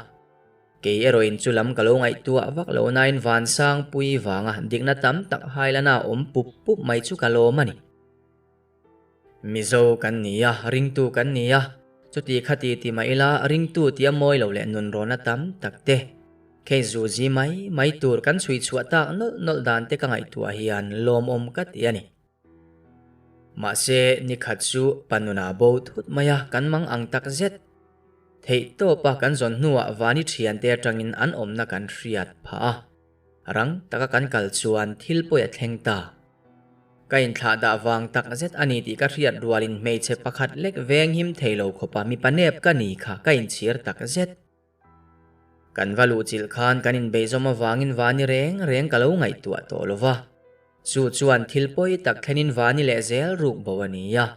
S1: Kei erawhin chu lam ka lo ngaihtuah vak lo nain Vansangpui vanga dikna tam tak hailana awm pup pup mai chu ka lawm a ni. Mizo kan ni a, ringtu kan ni a, chuti khati ti mah ila ringtu tia mawi lo leh nunrawna tam tak te, khei zu zi mai mai tur kan chhui chhuah tak nawlh nawlh dan te ka ngaihtuah hian lawmawm ka ti a ni. Mahse, nikhat chu panuna bo thut mai a, kan mang ang tak zet. Theih tawpa kan zawn hnuah Vani thiante atangin an awmna kan hriat phah a. Rang taka kan kal chuan thil pawi a thleng ta. Ka inthlah dah vang tak zet a ni tih ka hriat rualin hmeichhe pakhat lek veng him thei lo khawpa mipa nep ka ni kha ka inchhir tak zet. Kan va luhchilh khan kan inbeihzawm avangin Vani reng reng ka lo ngaihtuah tawh lo va. Chu chuan thil pawi tak thlenin Vani leh zel ruk bo a ni a.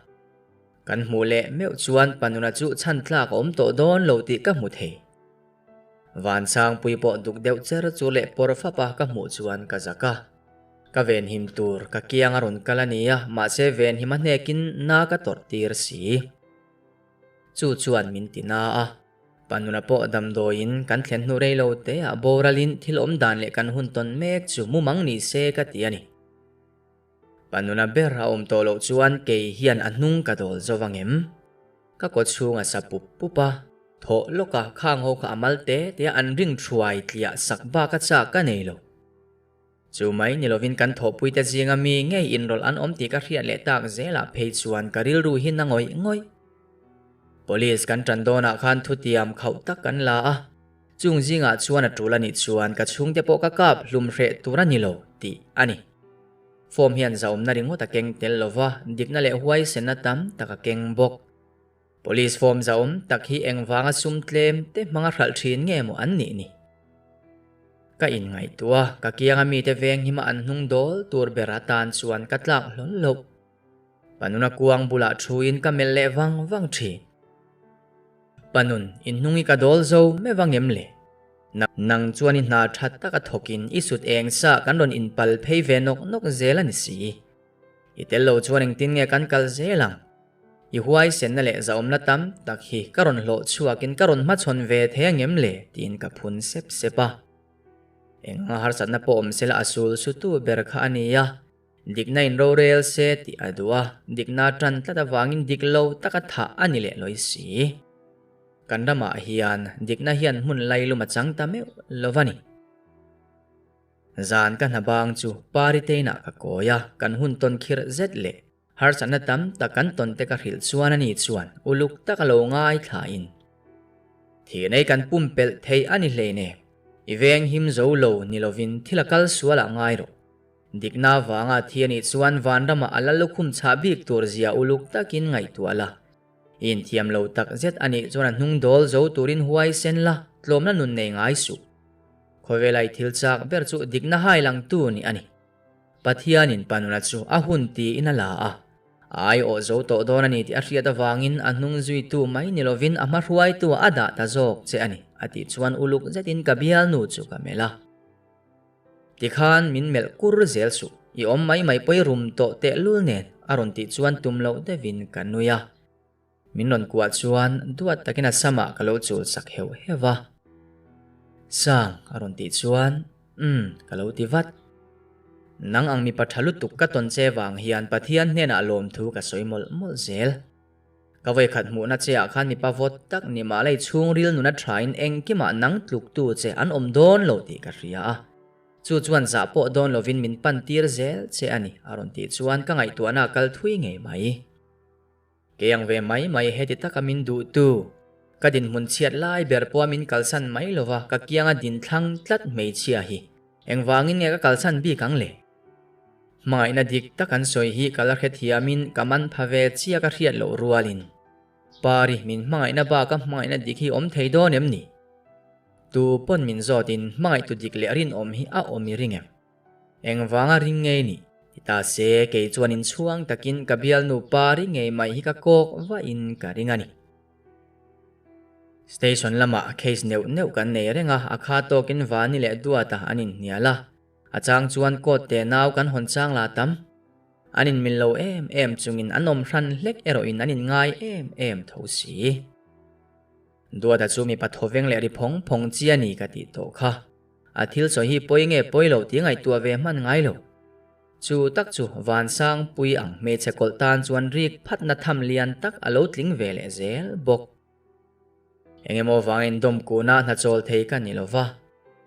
S1: Kan hmuh leh meuh chuan Panuna chu chhan tlak a awm tawh dawn lo tih ka hmu thei. Vansangpui pawh duk deuh cher chu leh pawr fap a ka hmuh chuan ka zak a. Ka venhim tur ka kiang a rawn kal a ni a, mahse venhim a hnekin na ka tawrh tir si. Chu chuan min ti na a. Panuna pawh damdawiin kan thlen hnu rei lo te ah boralin thil awm dan leh kan hun tawn mek chu mumang ni se ka ti a ni. Panuna ber a awm tawh loh chuan kei hian a hnung ka dawl zo vang em? Ka kaw chhung a sa pup pup a, thawh lawk a khang ho kha a mal te te a an ring thuai tliah sak bak a chak ka nei lo. Chu mai ni lovin kan thawhpuite zinga mi ngei inrawlh an awm tih ka hriat leh tak zelah phei chuan ka rilru hi na ngawih ngawih. Police kan tan dawnah khan thutiam khauh tak kan la a, chung zingah chuan a tul a nih chuan ka chhungte pawh ka kap hlum hreh tur a ni lo tih a ni. Form hian zahawmna ringawt a keng tel lova, dikna leh huaisenna tam tak a keng bawk. Police form zahawm tak hi engvanga sum tlem te hmanga hralh thin nge maw an nih ni? Ka inngaihtuah a, ka kianga mite veng hima an hnung dawl tur ber atan chuan ka tlak hlawl loh. Panuna kuang bulah thuin ka melh leh vang vang thin. Panun, inhnung i ka dawl zo me vang em le? Nang chuan i hna that taka thawkin i sut eng sa kan rawn inpal phei ve nawk nawk zel a ni si. I tel lo chuan engtin nge kan kal zel ang? I huaisenna leh zahawmna tam tak hi ka rawn hlawh chhuakin ka rawn hmachhawn ve thei angem le? tiin ka phun sep sep a. Eng anga harsatna pawh awm sela a sul sutu ber kha a ni a. Dikna in rorel se tih a duh a, dikna tan tlat avangin dik lo taka thah a ni leh lawi si. Kan ramah hian dikna hian hmun lailum a chang ta meuh lo va ni. Zan ka hna bang chu Pariteinah ka kawi a, kan hun tawn khirh zet leh harsatna tam tak kan tawn te ka hrilh chuan ani chuan uluk taka lo ngaithlain Thihnei kan pumpelh thei a ni hleinem, i veng him zo lo ni lovin thil a kal sual ah ngai rawh. Dikna vanga thi a nih chuan vanramah a la lukhum chhah bik tur zia uluk takin ngaihtuah la. I inthiam lo tak zet a nih chuan a hnung dawl zo turin huai sen la, tlawmna nun nei ngai suh. Khawvela i thil chak ber chu dikna hai langtu nih a ni. Pathianin Panuna chu a hun tiin a la a, a aiawh zo tawh dawn a ni tih a hriat avangin a hnung zuitu mai ni lovin a hmahruaitu a dah ta zawk che a ni, a tih chuan uluk zetin ka bialnu chu ka melh a. Tikhan min melh kur zel suh, i awm mai mai pawi rum tawh tehlul nen a rawn tih chuan tum loh deuhin ka nui a. Min rawn kuah chuan duat takin a samah ka lo chul sak heuh heuh a. Sang a rawn tih chuan umm ka lo ti vat. Nang ang mipa tha lutuk ka tawn che vang hian Pathian hnenah lawmthu ka sawi mawlh mawlh zel. Ka vawikhat hmuhna che ah khan mipa vawt tak ni mah lei chhungril nuna thain engkimah nang tluktu che an awm dawn lo tih ka hria a. Chu chuan zah pawh dawn lovin min pan tir zel che a ni a rawn tih chuan ka ngaihtuahna a kal thui ngei mai. Kei ang ve mai mai heti taka min duhtu, ka dinhmun chhiat lai ber pawha min kalsan mai lova ka kianga dinthlang tlat hmeichhia hi engvangin nge ka kalsan bik ang le? Hmangaihna dik tak an sawi hi ka la hrethiamin ka man pha ve chiah ka hriat loh rualin Pari min hmangaihna baka hmangaihna dik hi awm thei dawn em ni? Tu pawn min zawtin hmangaihtu dik leh rinawm hi a awm i ring em? Engvanga ring ngei ni? Ti ta se kei chuan inchhuang takin ka bialnu Pari ngei mai hi ka kawk vahin ka ring a ni. Station lamah case neuh neuh kan nei reng a, a kha tawkin Vani leh Duata an inhnial a. A chang chuan court teh nau kan hawn chang la tam. An inmil lo em em chungin an awm hran hlek erawhin an inngai em em tho si. Duata chu mipa thawveng leh ri phawng phawng chi a ni ka tih tawh kha. A thil sawi hi pawi nge pawi lo tih ngaihtuah ve hman ngai lo. Chu tak chu Vansangpui ang hmeichhe kawlh tan chuan rik phatna tham lian tak a lo tling ve leh zel bawk. Engemaw vangin dawmkuhna hna chawl thei ka ni lova,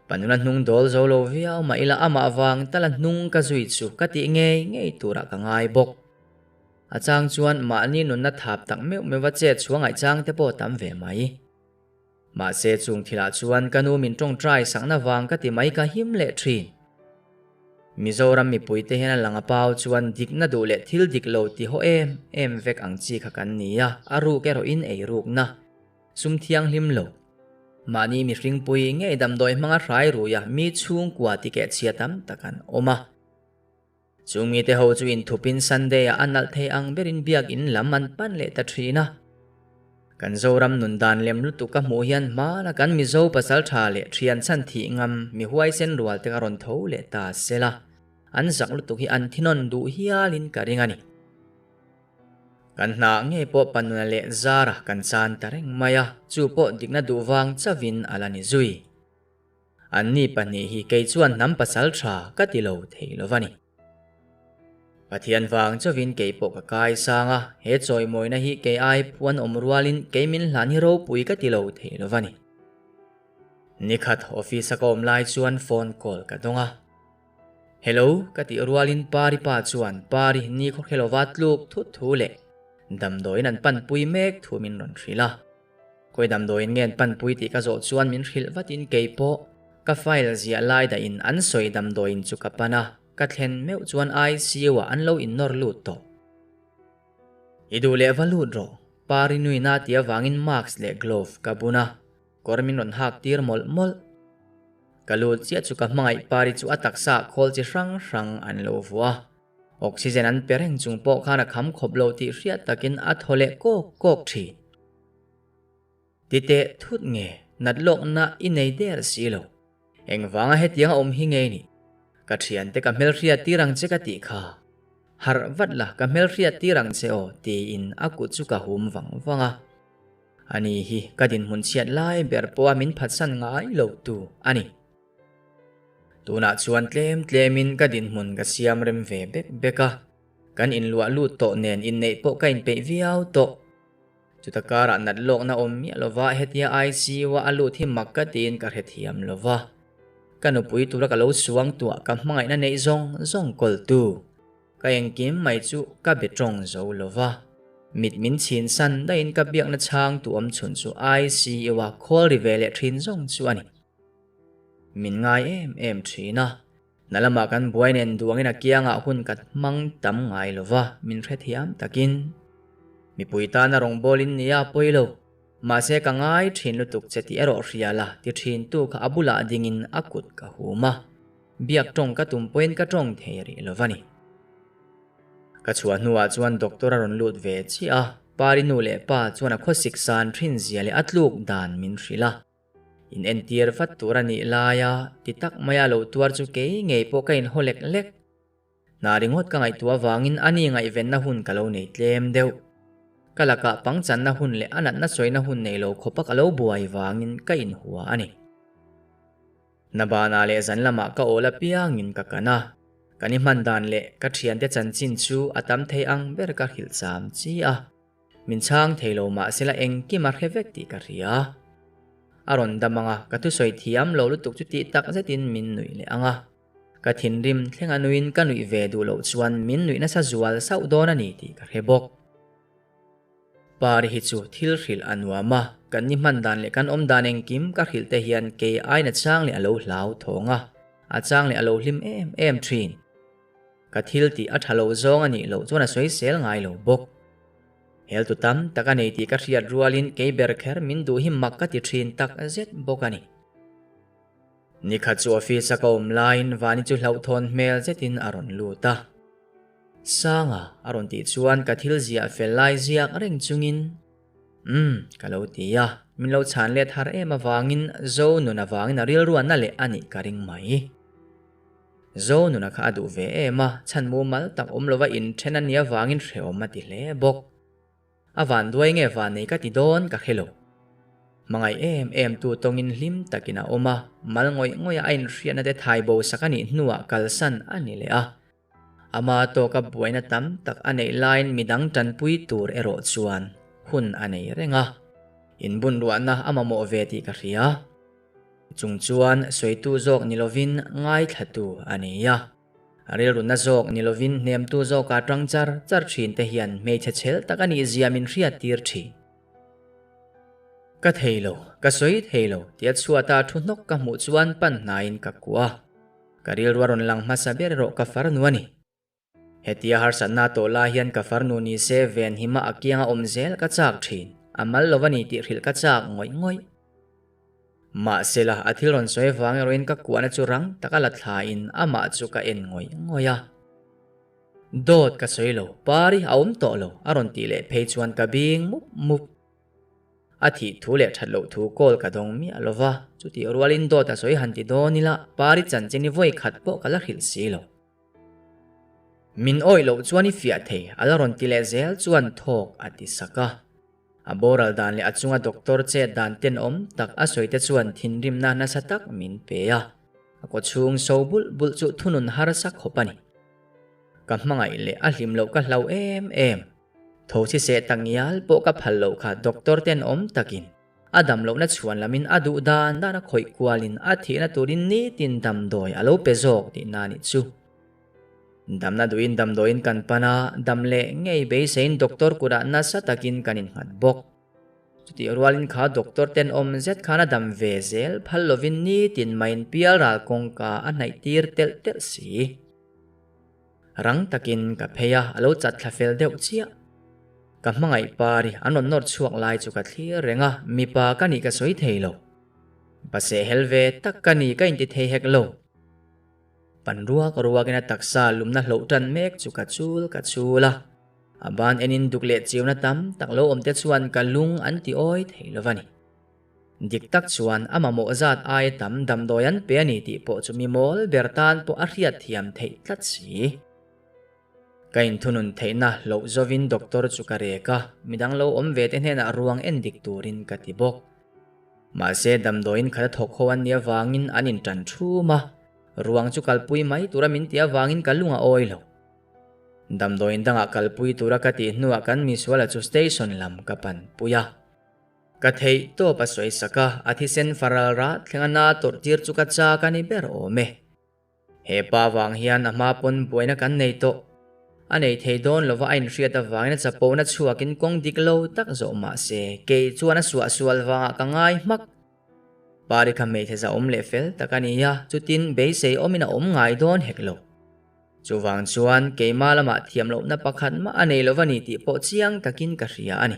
S1: panuna hnung dawl zo lo viau mah ila amah vang tala hnung ka zui chu ka tih ngei ngei turah ka ngai bawk. A chang chuan mahni nunna thap tak meuh meuh va chet chhuah ngaihchang te pawh tam ve mai. Mahse chung thilah chuan ka nu min tawngtai sakna vang ka ti mai ka him leh thin. Mizoram mipuite hian a lang a pau chuan dikna duh leh thil dik lo ti haw em em vek ang chi kha kan ni a, a ruk erawhin ei rukna sum thianghlim lo. Mahni mihringpui ngei damdawi hmanga hrai ruia mi chhungkua tikeh chhia tam tak an awm a. Chu mite ho chu inthupin Sunday-ah a nalh thei ang berin biakinn lam an pan leh ta thin a. Kan Zoram nun dan lem lutuk ka hmuh hian hmana kan Mizo pasal tha leh thian chhan thih ngam mi huaisen rual te ka rawn tho leh ta sela, an zak lutuk hi an thinawn duh hialin ka ring a ni. Kan hna ngei pawh Panuna leh Zara kan chan ta reng mai a, chu pawh dikna duh vang chauhin a la ni zui. Anni pahnih hi kei chuan hnam pasal tha ka ti lo thei lo va ni. Pathian vang chauhin kei pawh ka kai sang a, he chawimawina hi kei ai phuan awm rualin kei min hlan hi ropui ka ti lo thei lo va ni. Nikhat office a ka awm lai chuan phone call ka dawng a. Hello ka tih rualin Pari pa chuan Pari ni khawkhelova tluk thut thu leh damdawiin an panpui mek thu min rawn hrilh a. Khawi damdawiin nge an panpui tih ka zawh chuan min hrilh vatin kei pawh ka file ziah lai dahin an sawi damdawiin chu ka pan a, ka thlen meuh chuan ICU ah an lo innawr lut tawh. I duh leh va lut rawh, Pari nuina tih avangin mask leh glove ka bun a, kawr min rawn hak tir mawlh mawlh. Ka lut chiah chu ka hmangaih Pari chu a taksa ah khawl chi hrang hrang an lo vuah a, oxygen an pe reng chung pawh khan a kham khawp lo tih hriat takin a thaw leh kawk kawk thin. Ti teh thut nge nat lawkna i nei der si lo. Engvanga hetiang a awm hi ngei ni? Ka thiante ka hmelhriat tir ang che ka tih kha. Harh vat la ka hmelhriat tir ang che aw tiin a kut chu ka hum vang vang a. Ani hi ka dinhmun chhiat lai ber pawha min phatsan ngai lo tu a ni. Tunah chuan tlem tlemin ka dinhmun ka siam rem ve bek bek a. Kan inluah lut tawh nen inneih pawh ka inpeih viau tawh. Chuta karah nat lawkna awm miah lova hetia ICU a a lut hi mak ka tiin ka hrethiam lova. Ka nupui tura ka lo suang tuah ka hmangaihna neih zawng zawng kawltu. Ka engkim mai chu ka be tawng zo lova. Mit min chhin san daihin ka biakna chhang tu awm chhun chu ICU a khawl ri ve leh thin zawng chu a ni. Min ngai em em thin a. Na lamah kan buai nen duangin a kiangah hun ka hmang tam ngai lo va, min hrethiam takin. Mipui tana rawngbawlin nia pawi lo. Mahse ka ngai thin lutuk che tih erawh hria la ti thintu kha a bulah dingin a kut ka hum a. Biak tawng ka tum pawhin ka tawng thei rih lo va ni. Ka chhuah hnuah chuan doctor a rawn lut ve chiah a, Pari nu leh pa chuan a khawsik san thin zia leh a tluk dan min hrilh a. In entir vat tur a nih laia ti tak maia lo tuar chu kei ngei pawh ka inhaw lek lek. Hna ringawt ka ngaihtuah avangin a ni ngaihvenna hun ka lo nei tlem deuh. Ka lakah pangchanna hun leh a natna sawina hun nei lo khawpa ka lo buai vangin ka inhua a ni. Na banah leh zan lamah ka awl apiangin ka kan a, kan i hman dan leh ka thiante chanchin chu a tam thei ang ber ka hrilh cham chi a. Min chhang thei lo mahsela engkim a hre vek tih ka hria. A rawn dam ang a, ka thusawi thiam lo lutuk chu tih tak zetin min nuih leh ang a. Ka thinrim thleng a nuiin ka nuih ve duh loh chuan min nuih nasa zual sauh dawn a ni tih ka hre bawk. Pari hi chu thil hrilh a nuam a, kan ni hman dan leh kan awm dan engkim ka hrilh te hian kei aina chang leh a lo hlau thawng a, a chang leh a lo hlim em em thin. Ka thil tih a tha lo zawng a nih loh chuan a sawi sel ngai lo bawk. Heltu tam tak a nei tih ka hriat rualin kei ber kher min duh hi mak ka ti thin tak zet bawk a ni. Nikhat chu office a ka awm laiin Vani chu hlauhthawn hmel zetin a rawn lut a. Sanga a rawn tih chuan ka thil ziah fel lai ziak reng chungin Umm ka lo ti a, min lo chhan let har em avangin Zo nun avangin a rilruanna leh a nih ka ring mai. Zo nuna kha a duh ve em a, chhan mumal tak awm lova inthen a nih avangin hrehawm a ti hle bawk. A van duai nge van nei ka ti dawn ka hre lo. Hmangaih em em tu tawngin hlim takin a awm a, mal ngawih ngawih a a inhriatna te thai bo sak a nih hnuah kalsan a ni leh a. Ama tawka buaina tam tak a neih laiin midang tanpui tur erawh chuan hun a nei reng a, inbunruahna a mamawh ve tih ka hria. Chung chuan sawitu zawk ni lovin ngaithlatu a ni a. Rilruna zawk ni lovin hnemtu zawka tang char char thin te hian hmeichhe chhel tak a nih zia min hriattir thin. Ka thei lo, ka sawi thei lo tia chhuata thu hnawk ka hmuh chuan pan hnaiin ka kuah a. Ka rilru a rawn lang hmasa ber erawh ka farnu a ni. Hetia harsatna tawh lai hian ka farnu ni se ven hima a kianga awm zel ka chak thin, a mal lo a ni tih hrilh ka chak ngawih ngawih. Mahsela, a thil rawn sawi vang erawhin ka kuahna chu rang taka la thlain amah chu ka en ngawih ngawih a. Dawt ka sawi lo, Pari a awm tawh lo, a rawn tih leh phei chuan ka bing mup mup. A thih thu leh that loh thu call ka dawng miah lo va, chutih rualin dawt a sawi han ti dawn ila, Pari chanchin i vawi khat pawh ka la hrilh si lo. Min awih loh chuan i fiah thei, a la rawn ti leh zel chuan thawk a ti sak a. A boral dan leh a chunga doctor chet dan tenawm tak a sawi te chuan thinrimna nasa tak min pe a. A kawchhung so bulh bulh chu thunun harsa khawp a ni. Ka hmangaih leh a hlim loh ka hlau em em. Tho chi seh tak ngial pawh ka phal loh kha doctor tenawm takin a dam lohna chhuan lamin a duh dan dan a khawih kualin a thihna turin nitin damdawi a lo pe zawk tihna a nih chu. Damna duhin damdawiin kan pan a, dam leh ngei beiseiin doctor kutah nasa takin kan innghat bawk. Chutih rualin kha doctor tenawm zet khan a dam ve zel phal lovin nitin maiin pial ral kawngka a hnaih tir telh telh si. Rang takin ka phei a, a lo chat thla fel deuh chiah. Ka hmangaih pari an rawn nawr chhuak lai chu ka thlir reng a, mipa ka nih ka sawi thei lo. Mipa sehhel ve tak ka ni ka inti thei hek lo. Pan ruak ruakin a taksa lumna hloh tan mek chu ka chul ka chul a. A ban enin duk leh chiuna tam tak lo awm te chuan ka lung an ti awi thei lo va ni. Dik tak chuan a mamawh zat aia tam damdawi an pe a ni tih pawh chu mi mawl ber tan pawh a hriat thiam theih tlat si. Ka inthunun theihna hloh zovin doctor chu ka rek a, midang lo awm ve te hnenah ruang en dik turin ka ti bawk. Mahse damdawiin khat a thawk ho an nih avangin an intan thum a, ruang chu kalpui mai tura min tih avangin ka lung a awi lo. Damdawiin dangah kalpui tura ka tih hnuah kan misuala chu station lam ka panpui a. Ka theih tawp a sawi sak a, a thisen faral rah thleng a na tawrh tir chu ka chak a ni ber awm e. He pa vang hian a hma pawn buaina kan nei tawh. A nei thei dawn lova a inhriat avangin a chapona chhuakin kawng dik lo tak zawh mah se, kei chuan a suahsual vangah ka ngai hmak. Pari kha hmeichhe zahawm leh fel tak a ni a, chutin beisei awmin a awm ngai dawn hek lo. Chuvang chuan keimah lamah thiam lohna pakhat mah a nei lova ni tih pawh chiang takin ka hria a ni.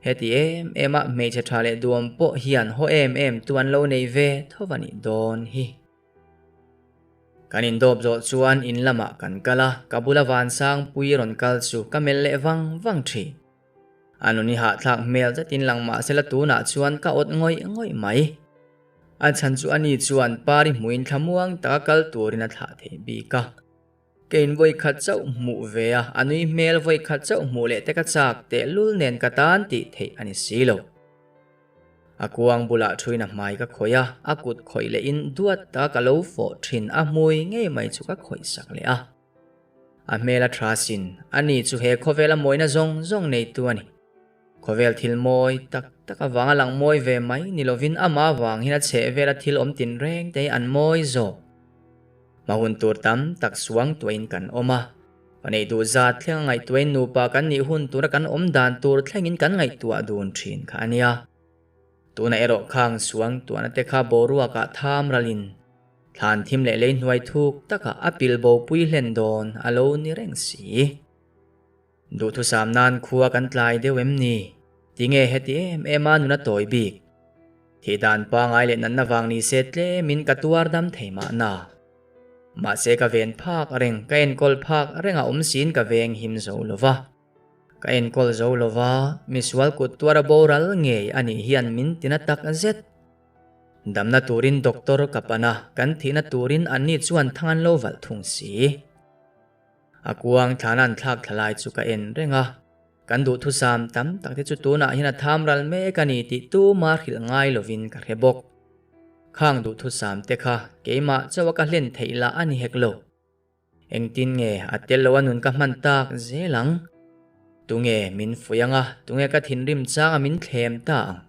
S1: Heti em em a hmeichhe tha leh duam pawh hian haw em em tu an lo nei ve tho va nih dawn hi. Kan indawp zawh chuan in lamah kan kal a, ka bula Vansangpui rawn kal chu ka melh leh vang vang thin. A nun i hahthlak hmel zetin lang mahsela tunah chuan ka awt ngawih ngawih mai. A chhan chu ani chuan Pari hmuin thlamuang taka kal turin a thlah thei bik a. Kein vawi khat chauh hmuh ve a, a nui hmel vawi khat chauh hmuh leh te ka chak tehlul nen ka tan tih theih a ni si lo. A kuang bulah thuin a hmai ka khawih a, a kut khawih leh in duat ta ka lo fawh thin a hmui ngei mai chu ka khawih sak leh a. A hmel a tha sin, a ni chu he khawvela mawina zawng zawng neitu a ni. Khawvel thil mawi tak tak avanga lang mawi ve mai ni lovin amah avang hian a chheh vela thil awm tinreng te hi an mawi zawk. Hma hun tur tam tak suang tuahin kan awm a, pa neih duh zat thlenga ngaihtuahin nupa kan nih hun tura kan awm dan tur thlengin kan ngaihtuah dun thin kha a nia. Tunah erawh khang suang tuahna te kha boruakah tham ralin thlan thim leh lei hnuai thuk takah a pil bopui hlen dawn a lo ni reng si. Duhthusam nan khua kan tlai deuh em ni? Tinge heti em em a nuna tawi bik? Thih dan pangai leh natna vang ni se tlemin ka tuar dam thei mahna. Mahse ka ven phak reng, ka enkawl phak reng a awm siin ka veng him zo lo va. Ka enkawl zo lo va, misual kut tuar a boral ngei a nih hian min tina tak zet. Damna turin doctor ka pan a, kan thihna turin anni chuan thang an lo valh thung si. A kuang thlana an thlak thla lai chu ka en reng a, kan duhthusam tam tak te chu tunah hian a tham ral mek a ni tih tuma hrilh ngai lovin ka hre bawk. Khang duhthusam te kha keimah chauha ka hlen theih lah a ni hek lo. Engtin nge a tel lo a nun ka hman tak zel ang? Tunge min fuih ang a, tunge ka thinrim chang a min thlem ta ang?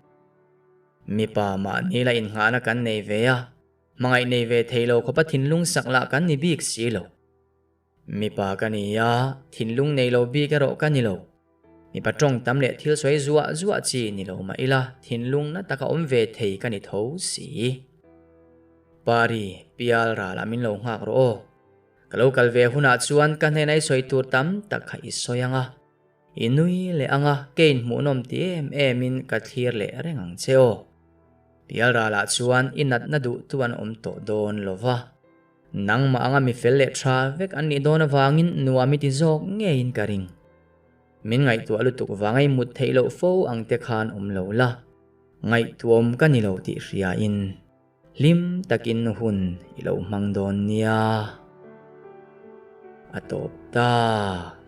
S1: Mipa mahni la innghahna kan nei ve a, hmangaih nei ve thei lo khawpa thinlung sak lah kan ni bik si lo. Mipa ka ni a, thinlung nei lo bik erawh ka ni lo. Mipa tawng tam leh thil sawi zuah zuah chi ni lo mah ila, thinlung na taka awm ve thei ka ni tho si. Pari, pial ralah min lo nghak rawh aw. Ka lo kal ve hunah chuan ka hnena i sawi tur tam tak kha i sawi ang a. I nui leh ang a, ke inhmuhnawm ti em emin ka thlir leh reng ang che aw. Pial ralah chuan i natna duhtu an awm tawh dawn lo va. Nangmah anga mi fel leh tha vek an nih dawn avangin nuam i ti zawk ngeiin ka ring. Min ngaihtuah lutuk vanga i mut theih loh fo ang te khan awm lo la, ngaihtuahawm ka ni lo tih hriain hlim takin hun i lo hmang dawn nia. A tawp ta.